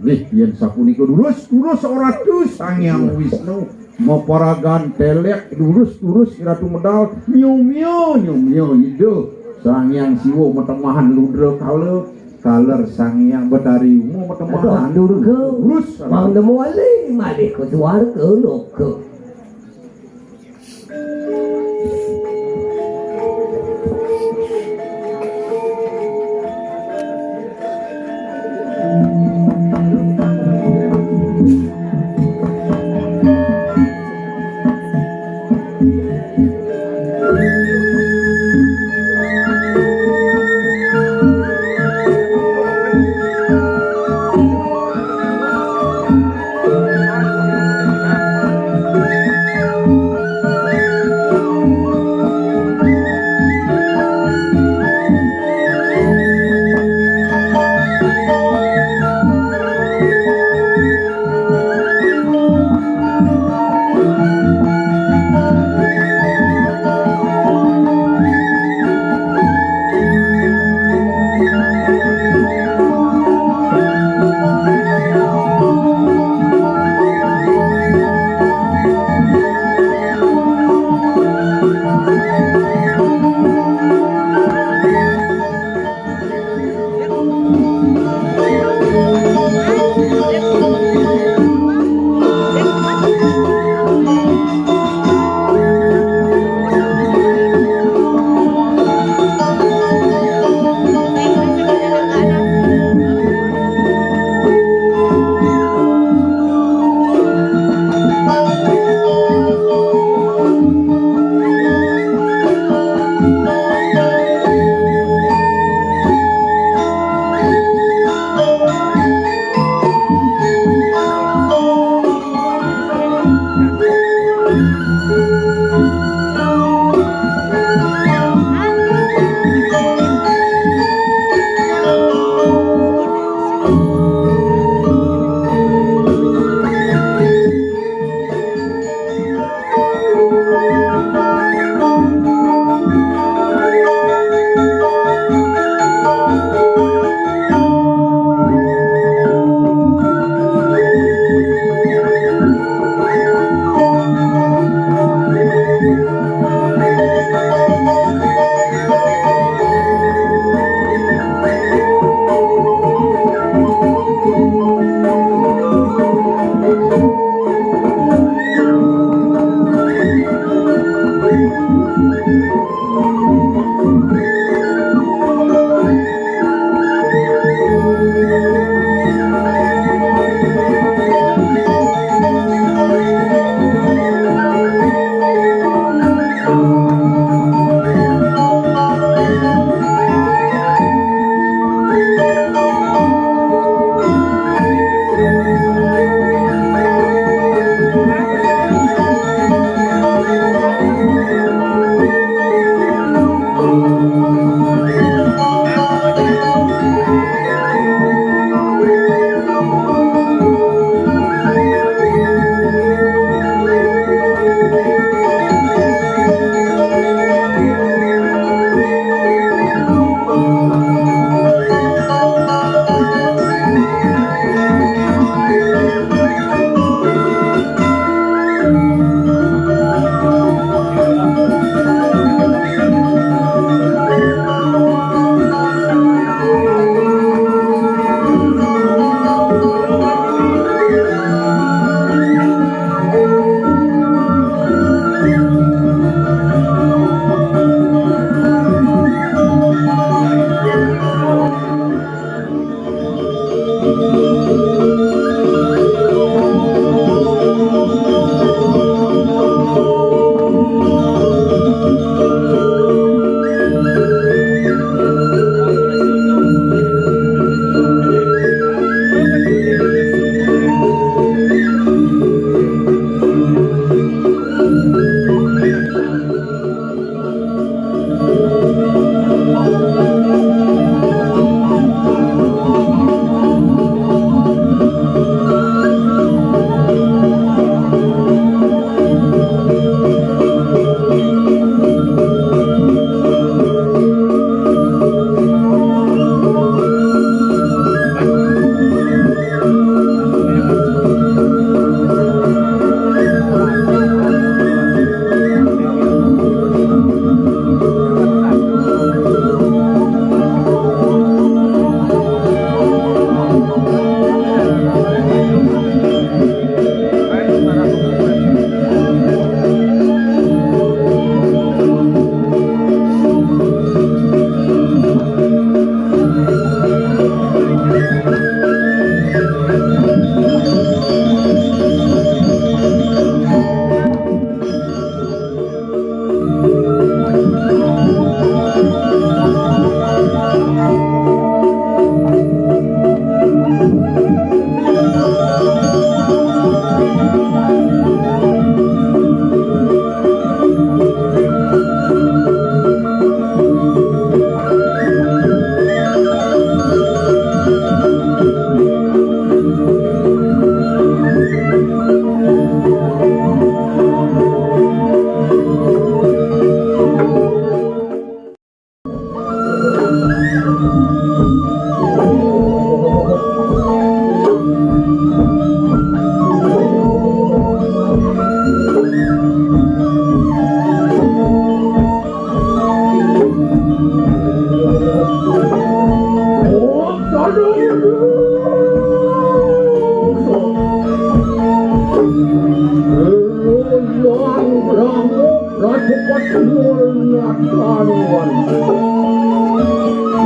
Nggih, yen sapunika durus, durus ora dus Sang Hyang Wisnu. Maparagan telek, durus, durus Ratu Medal, nyumya, nyumya Ida Sang Hyang Siwa metemahan ludra kala, kaler Sang Hyang Betari Uma metemahan. Aduh, Durga, durus. Mang nemu wali, malih ke swarga loka.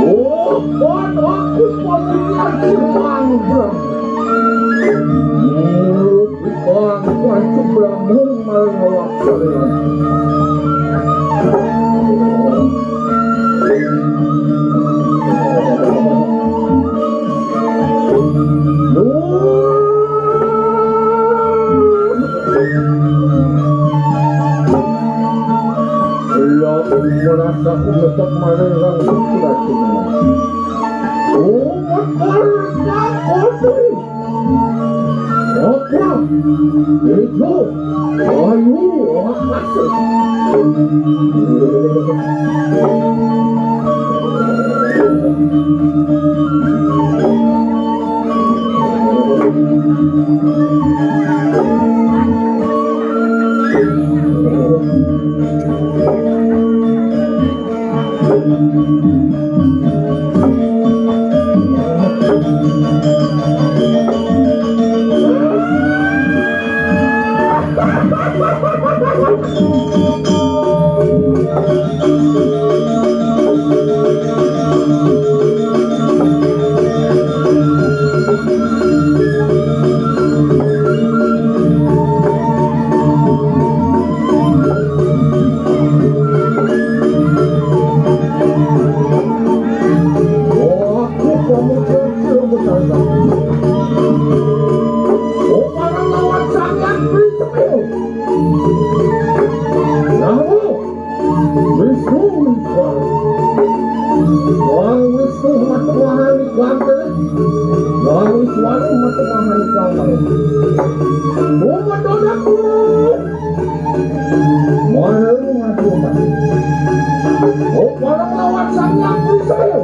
Oh, kon aku pamilihan si Bambang. Mulut Bambang kuacu belambung malah ngawak kalian. Duh. Lamun merasa ku tetap marerang suku racun. Umat mereka kopi. Apa? Itu. Ayu, apa sih? Oh, aku kamu kecil besar. Oh, para lawan sangat prinsipil. Namu, Wisnu Wiswal. Wang Wisnu matuahan di kuante. Wang Wiswal matuahan di kuante. Umat dodaku. Mana lu ngaku, Mas? Oh, para lawan sangat prinsipil.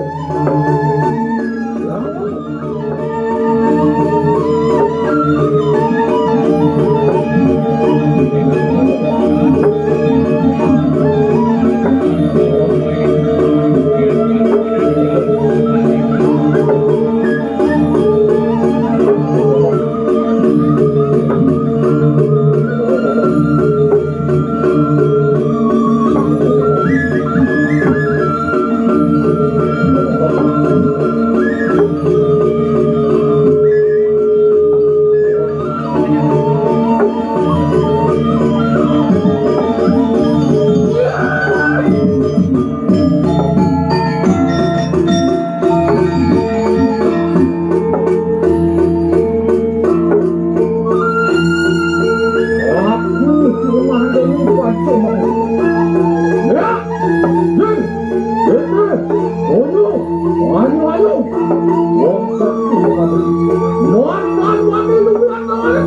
Aku rumah dulu pacung. Ya, Jun, Jun, Jun, Jun, ayo, ayo. Wong sakti mati. Nuan, nuan, nuan, nuan, nuan, nuan.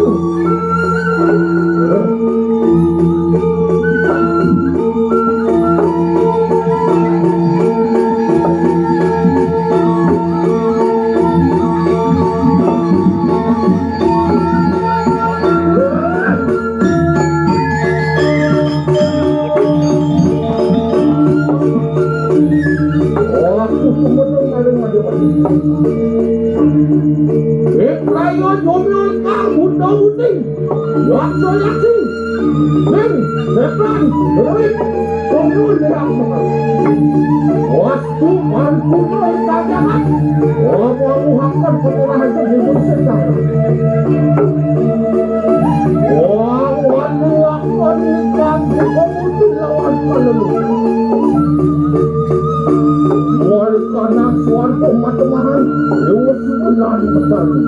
Ibrahim Yomil Kang Buddha Uting. Yaksa yaksi, Ning, Setan, Dewi, Tuyul, Dirang, Wastu, Paripurna, Kajangan. Wawa muhakan penerahan hidup setan. Wawa muhakan ikan buka mutu lawan kalelu. Wali kana suarga matemahan, lewat sumelan petani.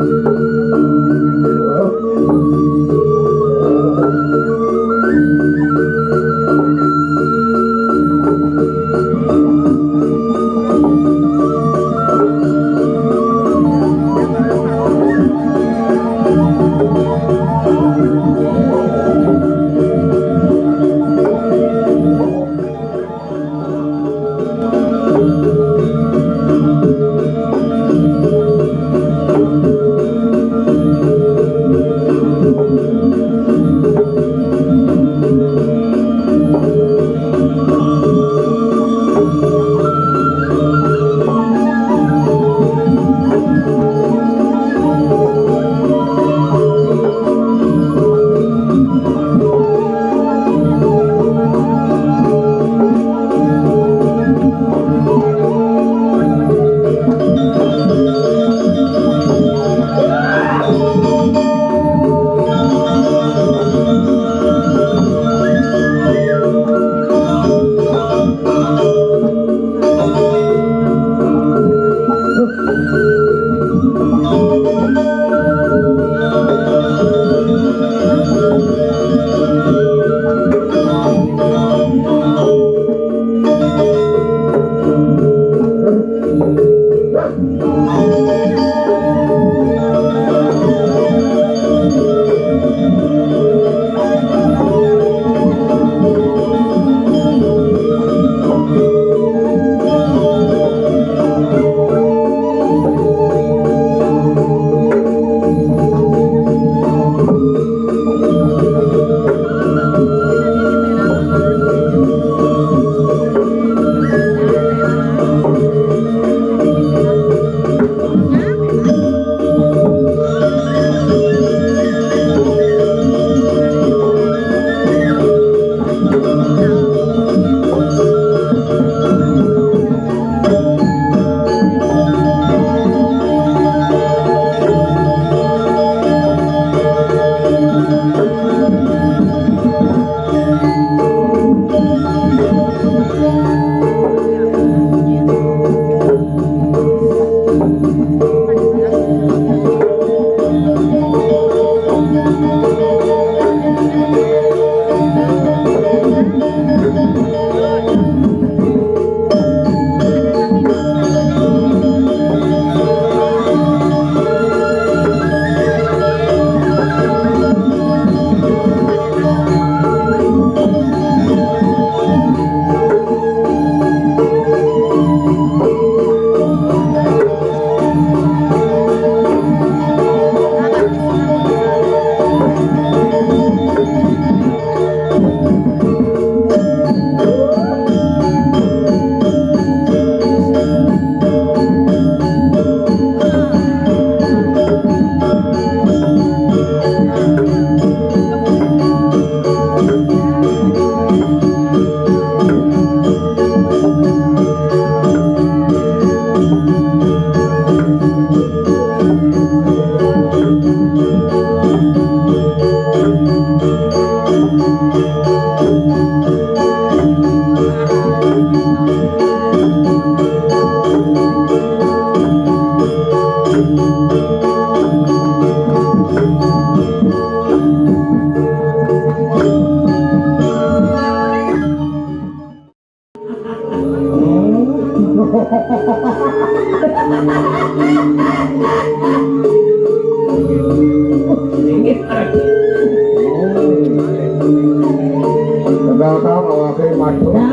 Tegal Kang, awake madu. Ya.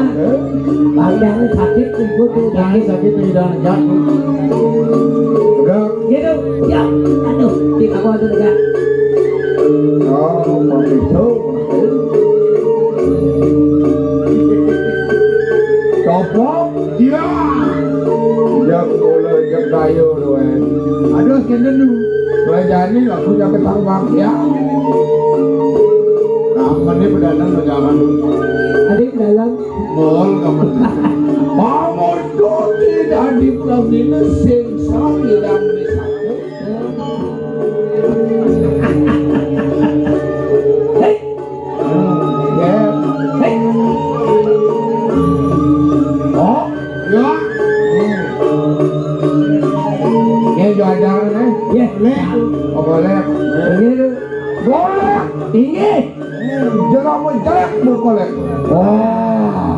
Panjangé sakit ibu tuh. Panjangé sakit ibu tuh, ya. Tegal. Gitu. Ya. Aduh, di aku aduh, Tegal. Oh, begitu. Copot. Iya. Ya, mulai jek kayu tuh, eh. Aduh, kene lu. Rajani aku nyampe tambang, ya. Nah, mene pedanan pegangan. Adik dalam. Mall kamu. Pamor tuti dadi pramine sing sami dan misaku. Hei. Ya. Hei. Oh, ya. Ya, yo ajaran, eh. Ya. Lek. Oh, boleh. Ini tuh. Boleh. Ini. Jelema jelek buku lek. Wah.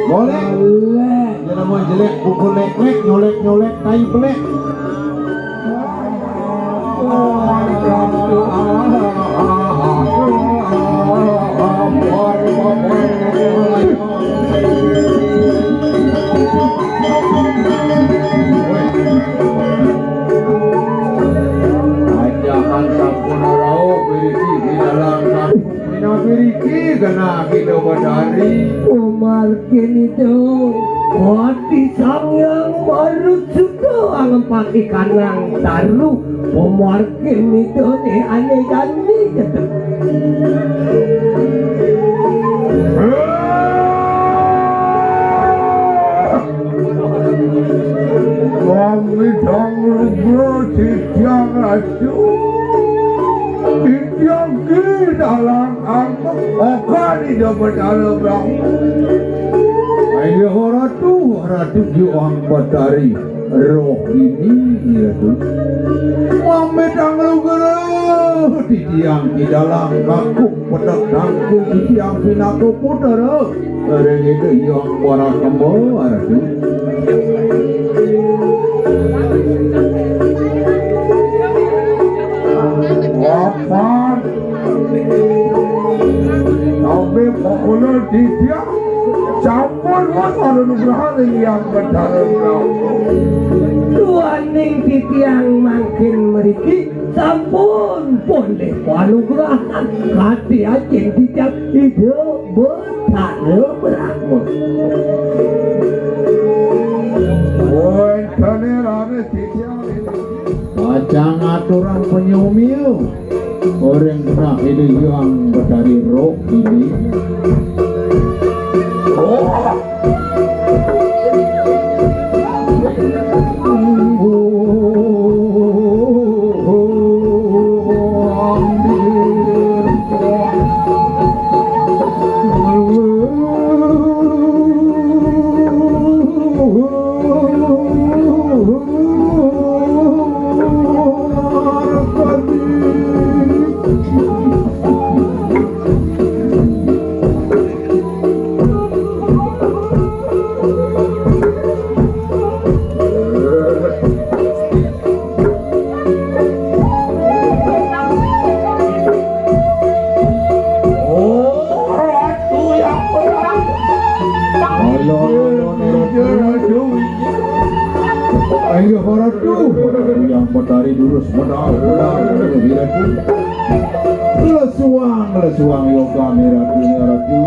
Boleh. Boleh. Jelema jelek buku lek-lek, nyolek-nyolek, tai pelek. Ajahan sampun rauh, biriki di dalam sampun. Minabiriki genah Ida Batari. Umargin itu, Gusti Sang Hyang Marutsuda angempati kanang taru. Umargin itu ne ane jani jete. Wong midang rupa titiang ratu, titiang ki dalang angkep oka di Batara Brahma. Ayo ratu, ratu Hyang Batari, roh ini ratu. Mamit anglugra, titiang ki dalang kaku pedek tangkil titiang pinaka putra. Ring Ida Hyang Barakama, Ratu. Papan. Tapi pokoknya dia sampun wis anugrahan ring Hyang Batara Brahma. Duaning titiang mangkin mriki sampun polih panugrahan kati ajeng titiang Ida Batara Brahma. Wéntené raris titiang. Pacang aturang panyomia ring genah Ida Hyang Batari Roh ini. Oh. Oh, Ratu yang perang. Ayo, ayo, ayo, ayo, ayo. Ayo, Ratu. Yang Betari durus medal, medal, Ratu. Lesuang, lesuang yoga nih, Ratu, nih, Ratu.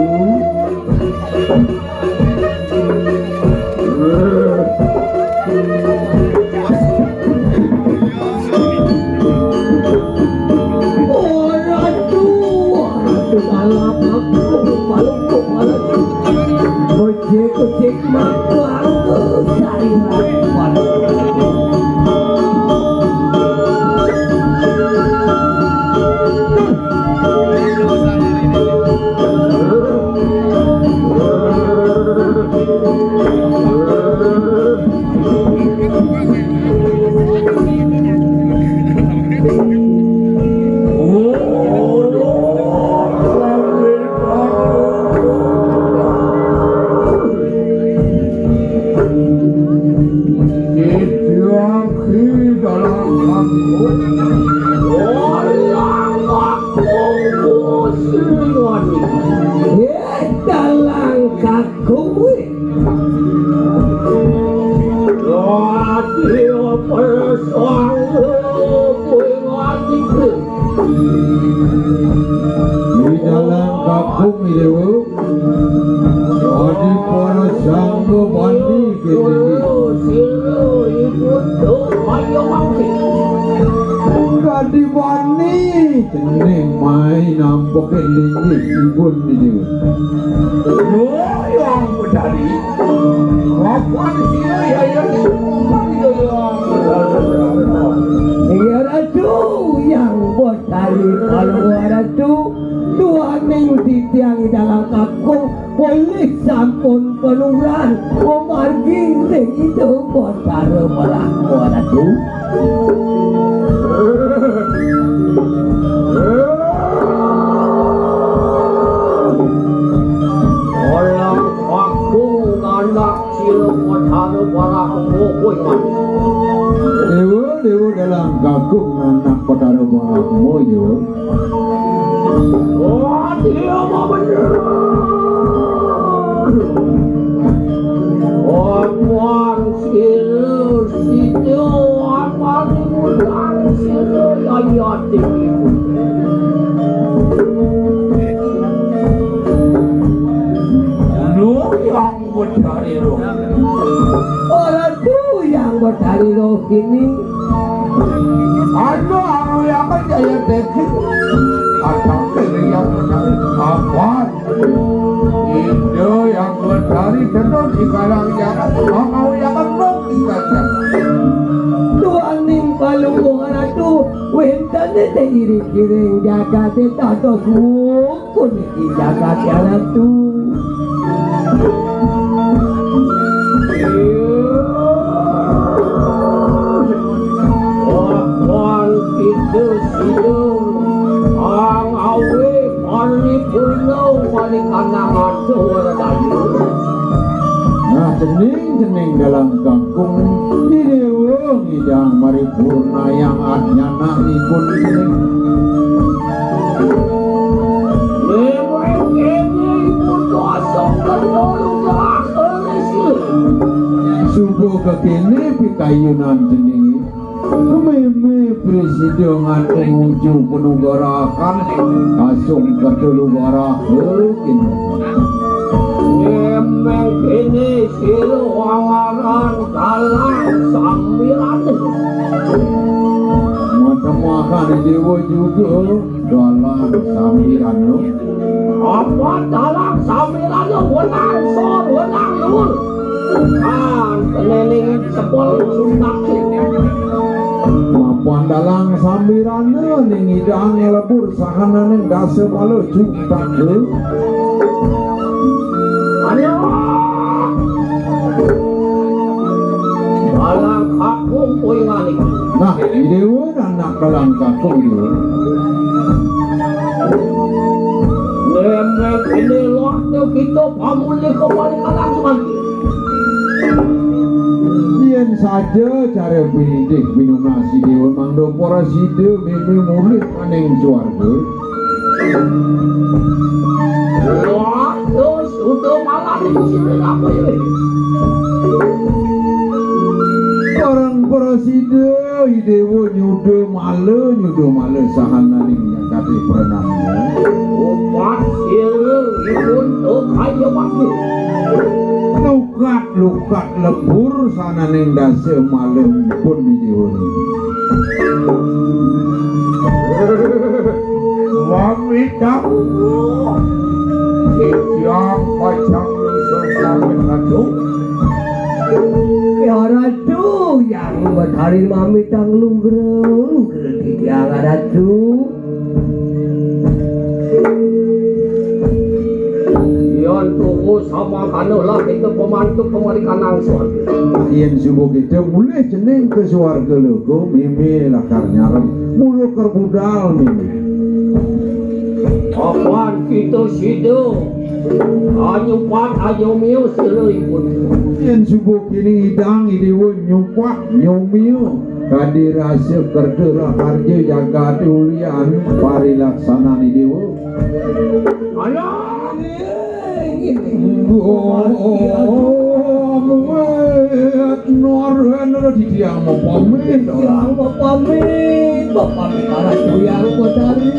Di dalam kakung Dewa, adi para sangga bani kene. Kadi bani cening mai nampake linggih ibun Dewa. Yo, Yang Betari. Kapan sira ya, ya, kapan ya, ya? Iya, Ratu, Yang Betari, kalau Ratu, tuaning titiang ing dalam kakung, polih sampun penuran, pemargi ring Ida Betara Brahma, Ratu. Olang aku anak sira Betara Brahma, kowe mati. Dewa, Dewa dalam kakung anak Betara Brahma, Dewa. Oh, dia mah bener. Apan sira sida, apan ngundang sira yayati. Lu yang Betari Roh. Ora tu Yang Betari Roh kini. Anu, anu yang percaya teki. Atau yang Betari apa? Indo Yang Betari tenun di karang yang mau yang tenun di karang. Tuaning Palungguh Ratu, wénten ing iring-iring jagaté dados wong. Puniki jagat Ratu. Wawan kita sida angawe paripurna wali kanang atuh werdaya. Nah, cening-cening dalam kakung, Idewa ngidang paripurna yang adnyana ipun cening. Memang ini ibu dosa betul, Mbah Resi. Suba kekene pikayunan cening. Meme presida nganu muju penugarakan kasung kedulugaraha kene. Memang kene sira wangaran dalang sambiran. Matemakan dewa juga. Dalang Sambirana. Apa dalang Sambirana wenang sor, wenang luhur? Kan kenening sepul sundake. Mapan dalang Sambirana ning idang lebur sahananing dasa bala cutaka. Ayo. Dalang kakung kowe ngalih. Nah, Idewa anak dalang kakung Idewa. Nenek ini waktu kita pamulih kembali ke langsungan. Yen saja cara pinindih pinunas Idewa mangda para sida meme mulih maning swarga. Waduh, sudah malam ini sini apa ini? Orang prasida Idewa nyuda mala, nyuda mala sahananing nyakati pranamya. Upat sira ipun kaya mangke. Lukat, lukat lebur sahananing dasa malipun Idewa. Mamitang. Titiang pacang lungsur pamit ratu. Ya ratu, yang betari mamitang lunggra, lunggra titiang ratu. Yan tunggu sama kanulah itu pemantuk pemarikan langsung. Yen subuh kita mulih cening ke swarga loka, mimi lakar nyarem. Mula ker budal mimi. Apan kita sida anyupat anyumia sira ipun. Yen subuh kini idang Idewa nyupat nyumia kadi rasa kerta raharja jagate ulian parilaksanan Idewa. Alah. Aduh, amuet, norhen ora didiang mapamit. Didiang mapamit, mapamit marang Hyang Betari.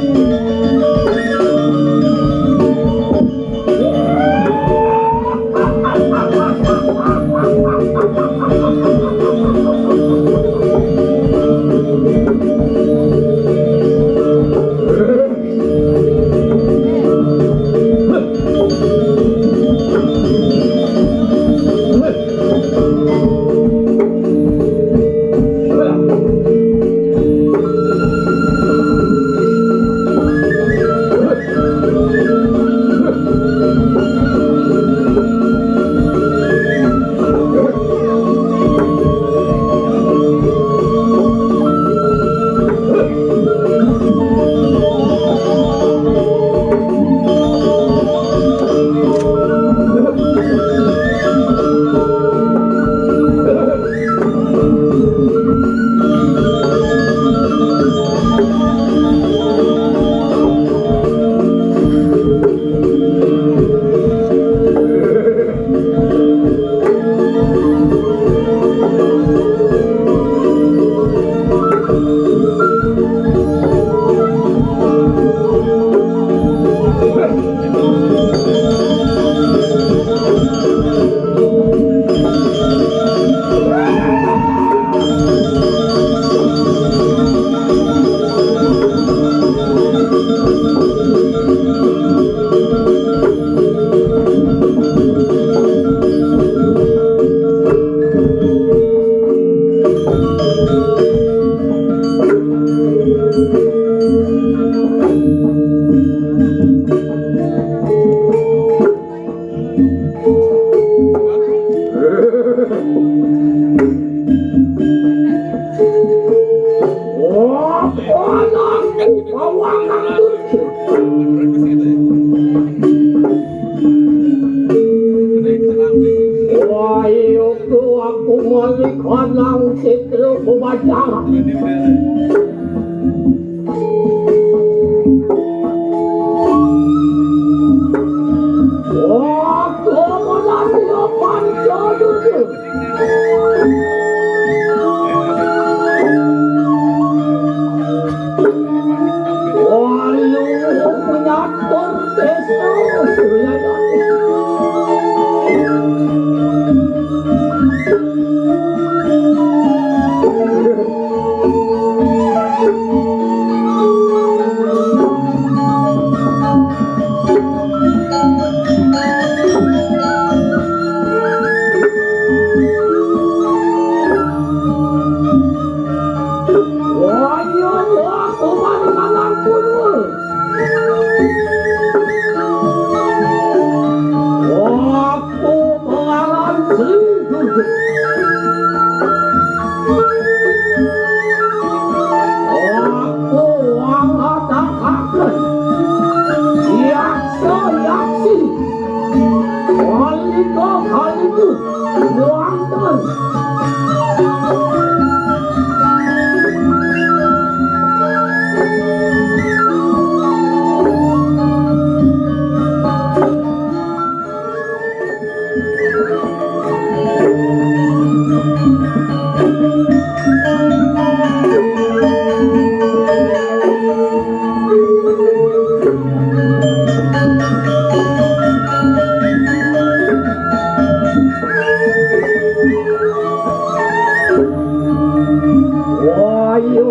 Wah, iya,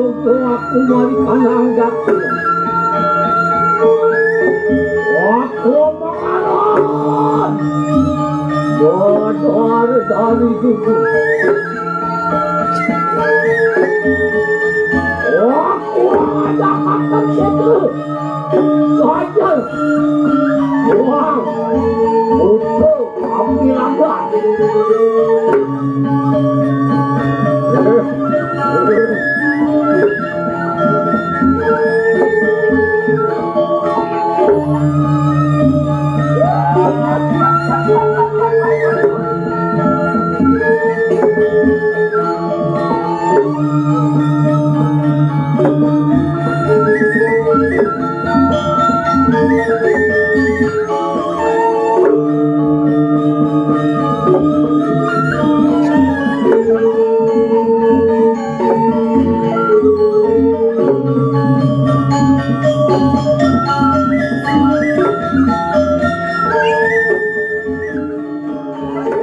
aku mari kanang datu. Aku mengalah. Bodor dari dudu. Aku ada kata cedera. Saja. Wah, butuh kami lambat.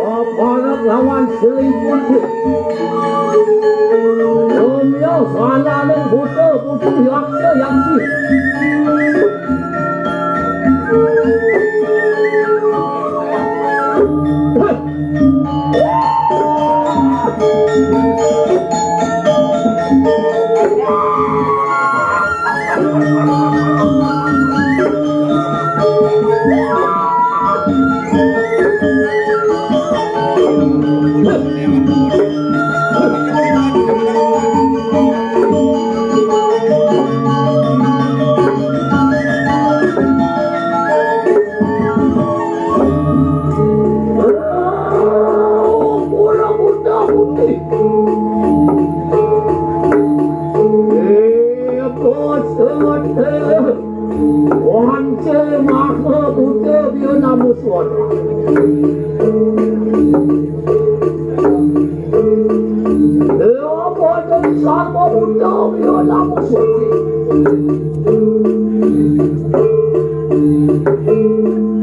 Aparat lawan selingkuh. Romeo sanane buta, buta yaksa, yaksi. Wance maha buta biya namu suara. Dewa boten sarwa buta biya namu suara.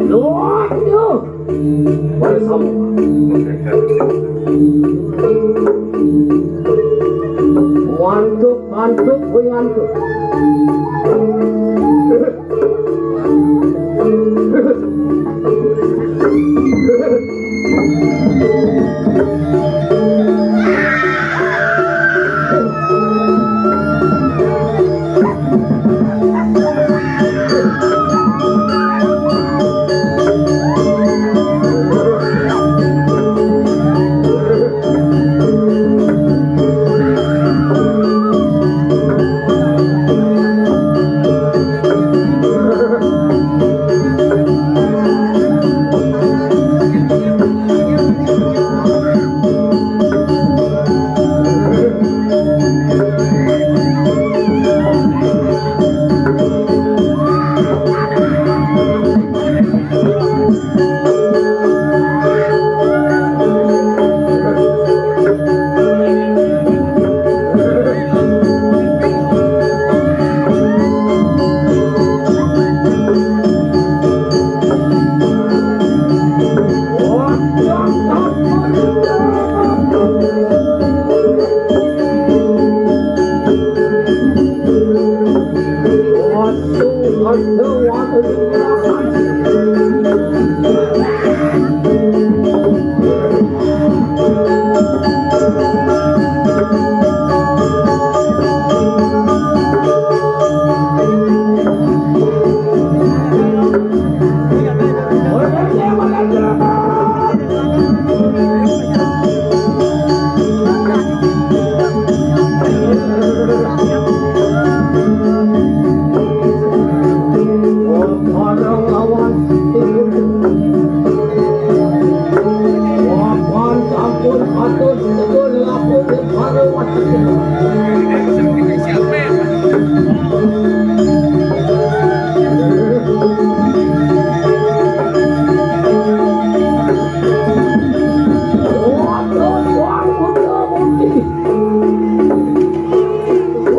Luar biasa. Bersama. Mantuk, mantuk, woi, mantuk.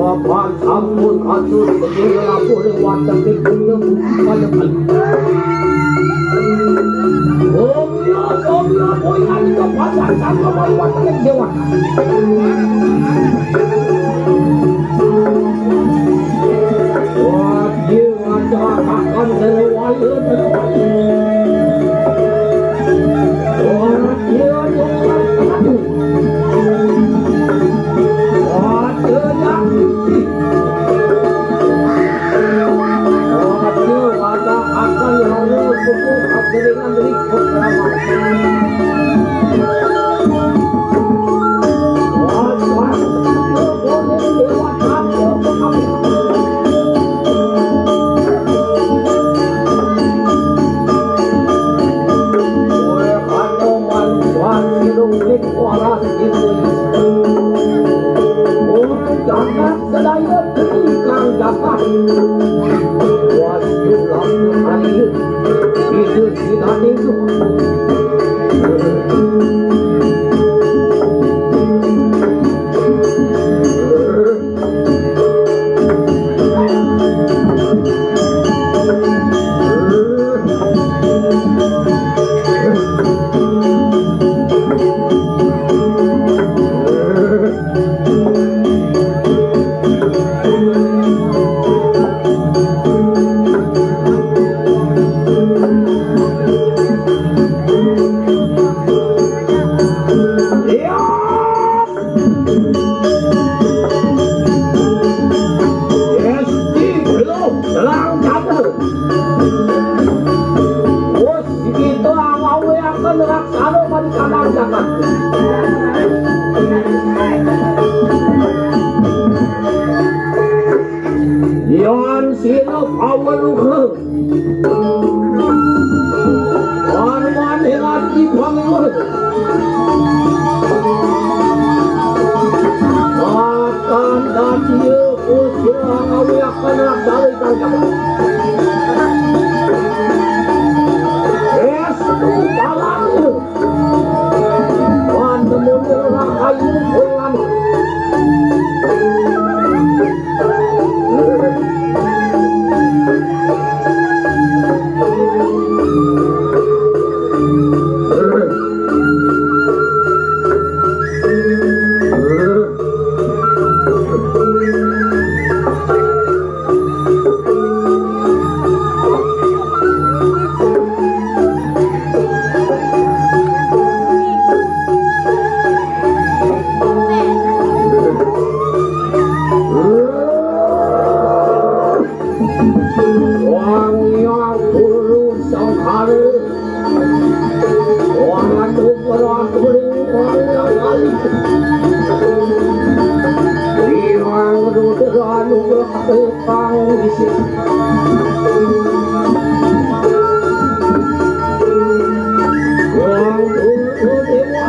Bapak sampun atur sedaya labuh ring wateking punya budi panekan. Omya, omya, boya nika pasang sangka mawon wateking dewata. Wah, iya, ada akan derwaya, derwaya. Wah, iya, ada akan Sedaya ingkang dapat. Wastu lampir ayu. Hidup di dating tuh. Esti belum selang jatuh. Bos, kita ngawiaken raksana pada kadang jagat. Yan sira paweruha. Parmane ati pangewa. Matan dadiya Gusti ngawiaken raksana kang jagat. Estu palantu. Pantemune rahayu ulangan. Wangya guru sangkara. Wangatu perakuring wangya kali. Iwang rudra anugrah pang isi. Wangatu dewa.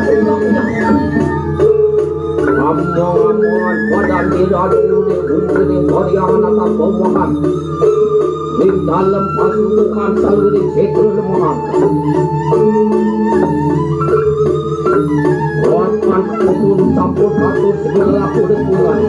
Among-amongan padan ira dulu ning gungguning Karyangan Atap Bawahan. Ing dalem pasukan saluring setra lemongan. Wonten pun sampun atur segala laku depungan.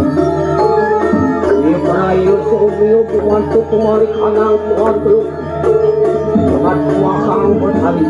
Ieu para ieu seumur kumantuk kumarik anang kuat lu. Kuat kuahang buat hari.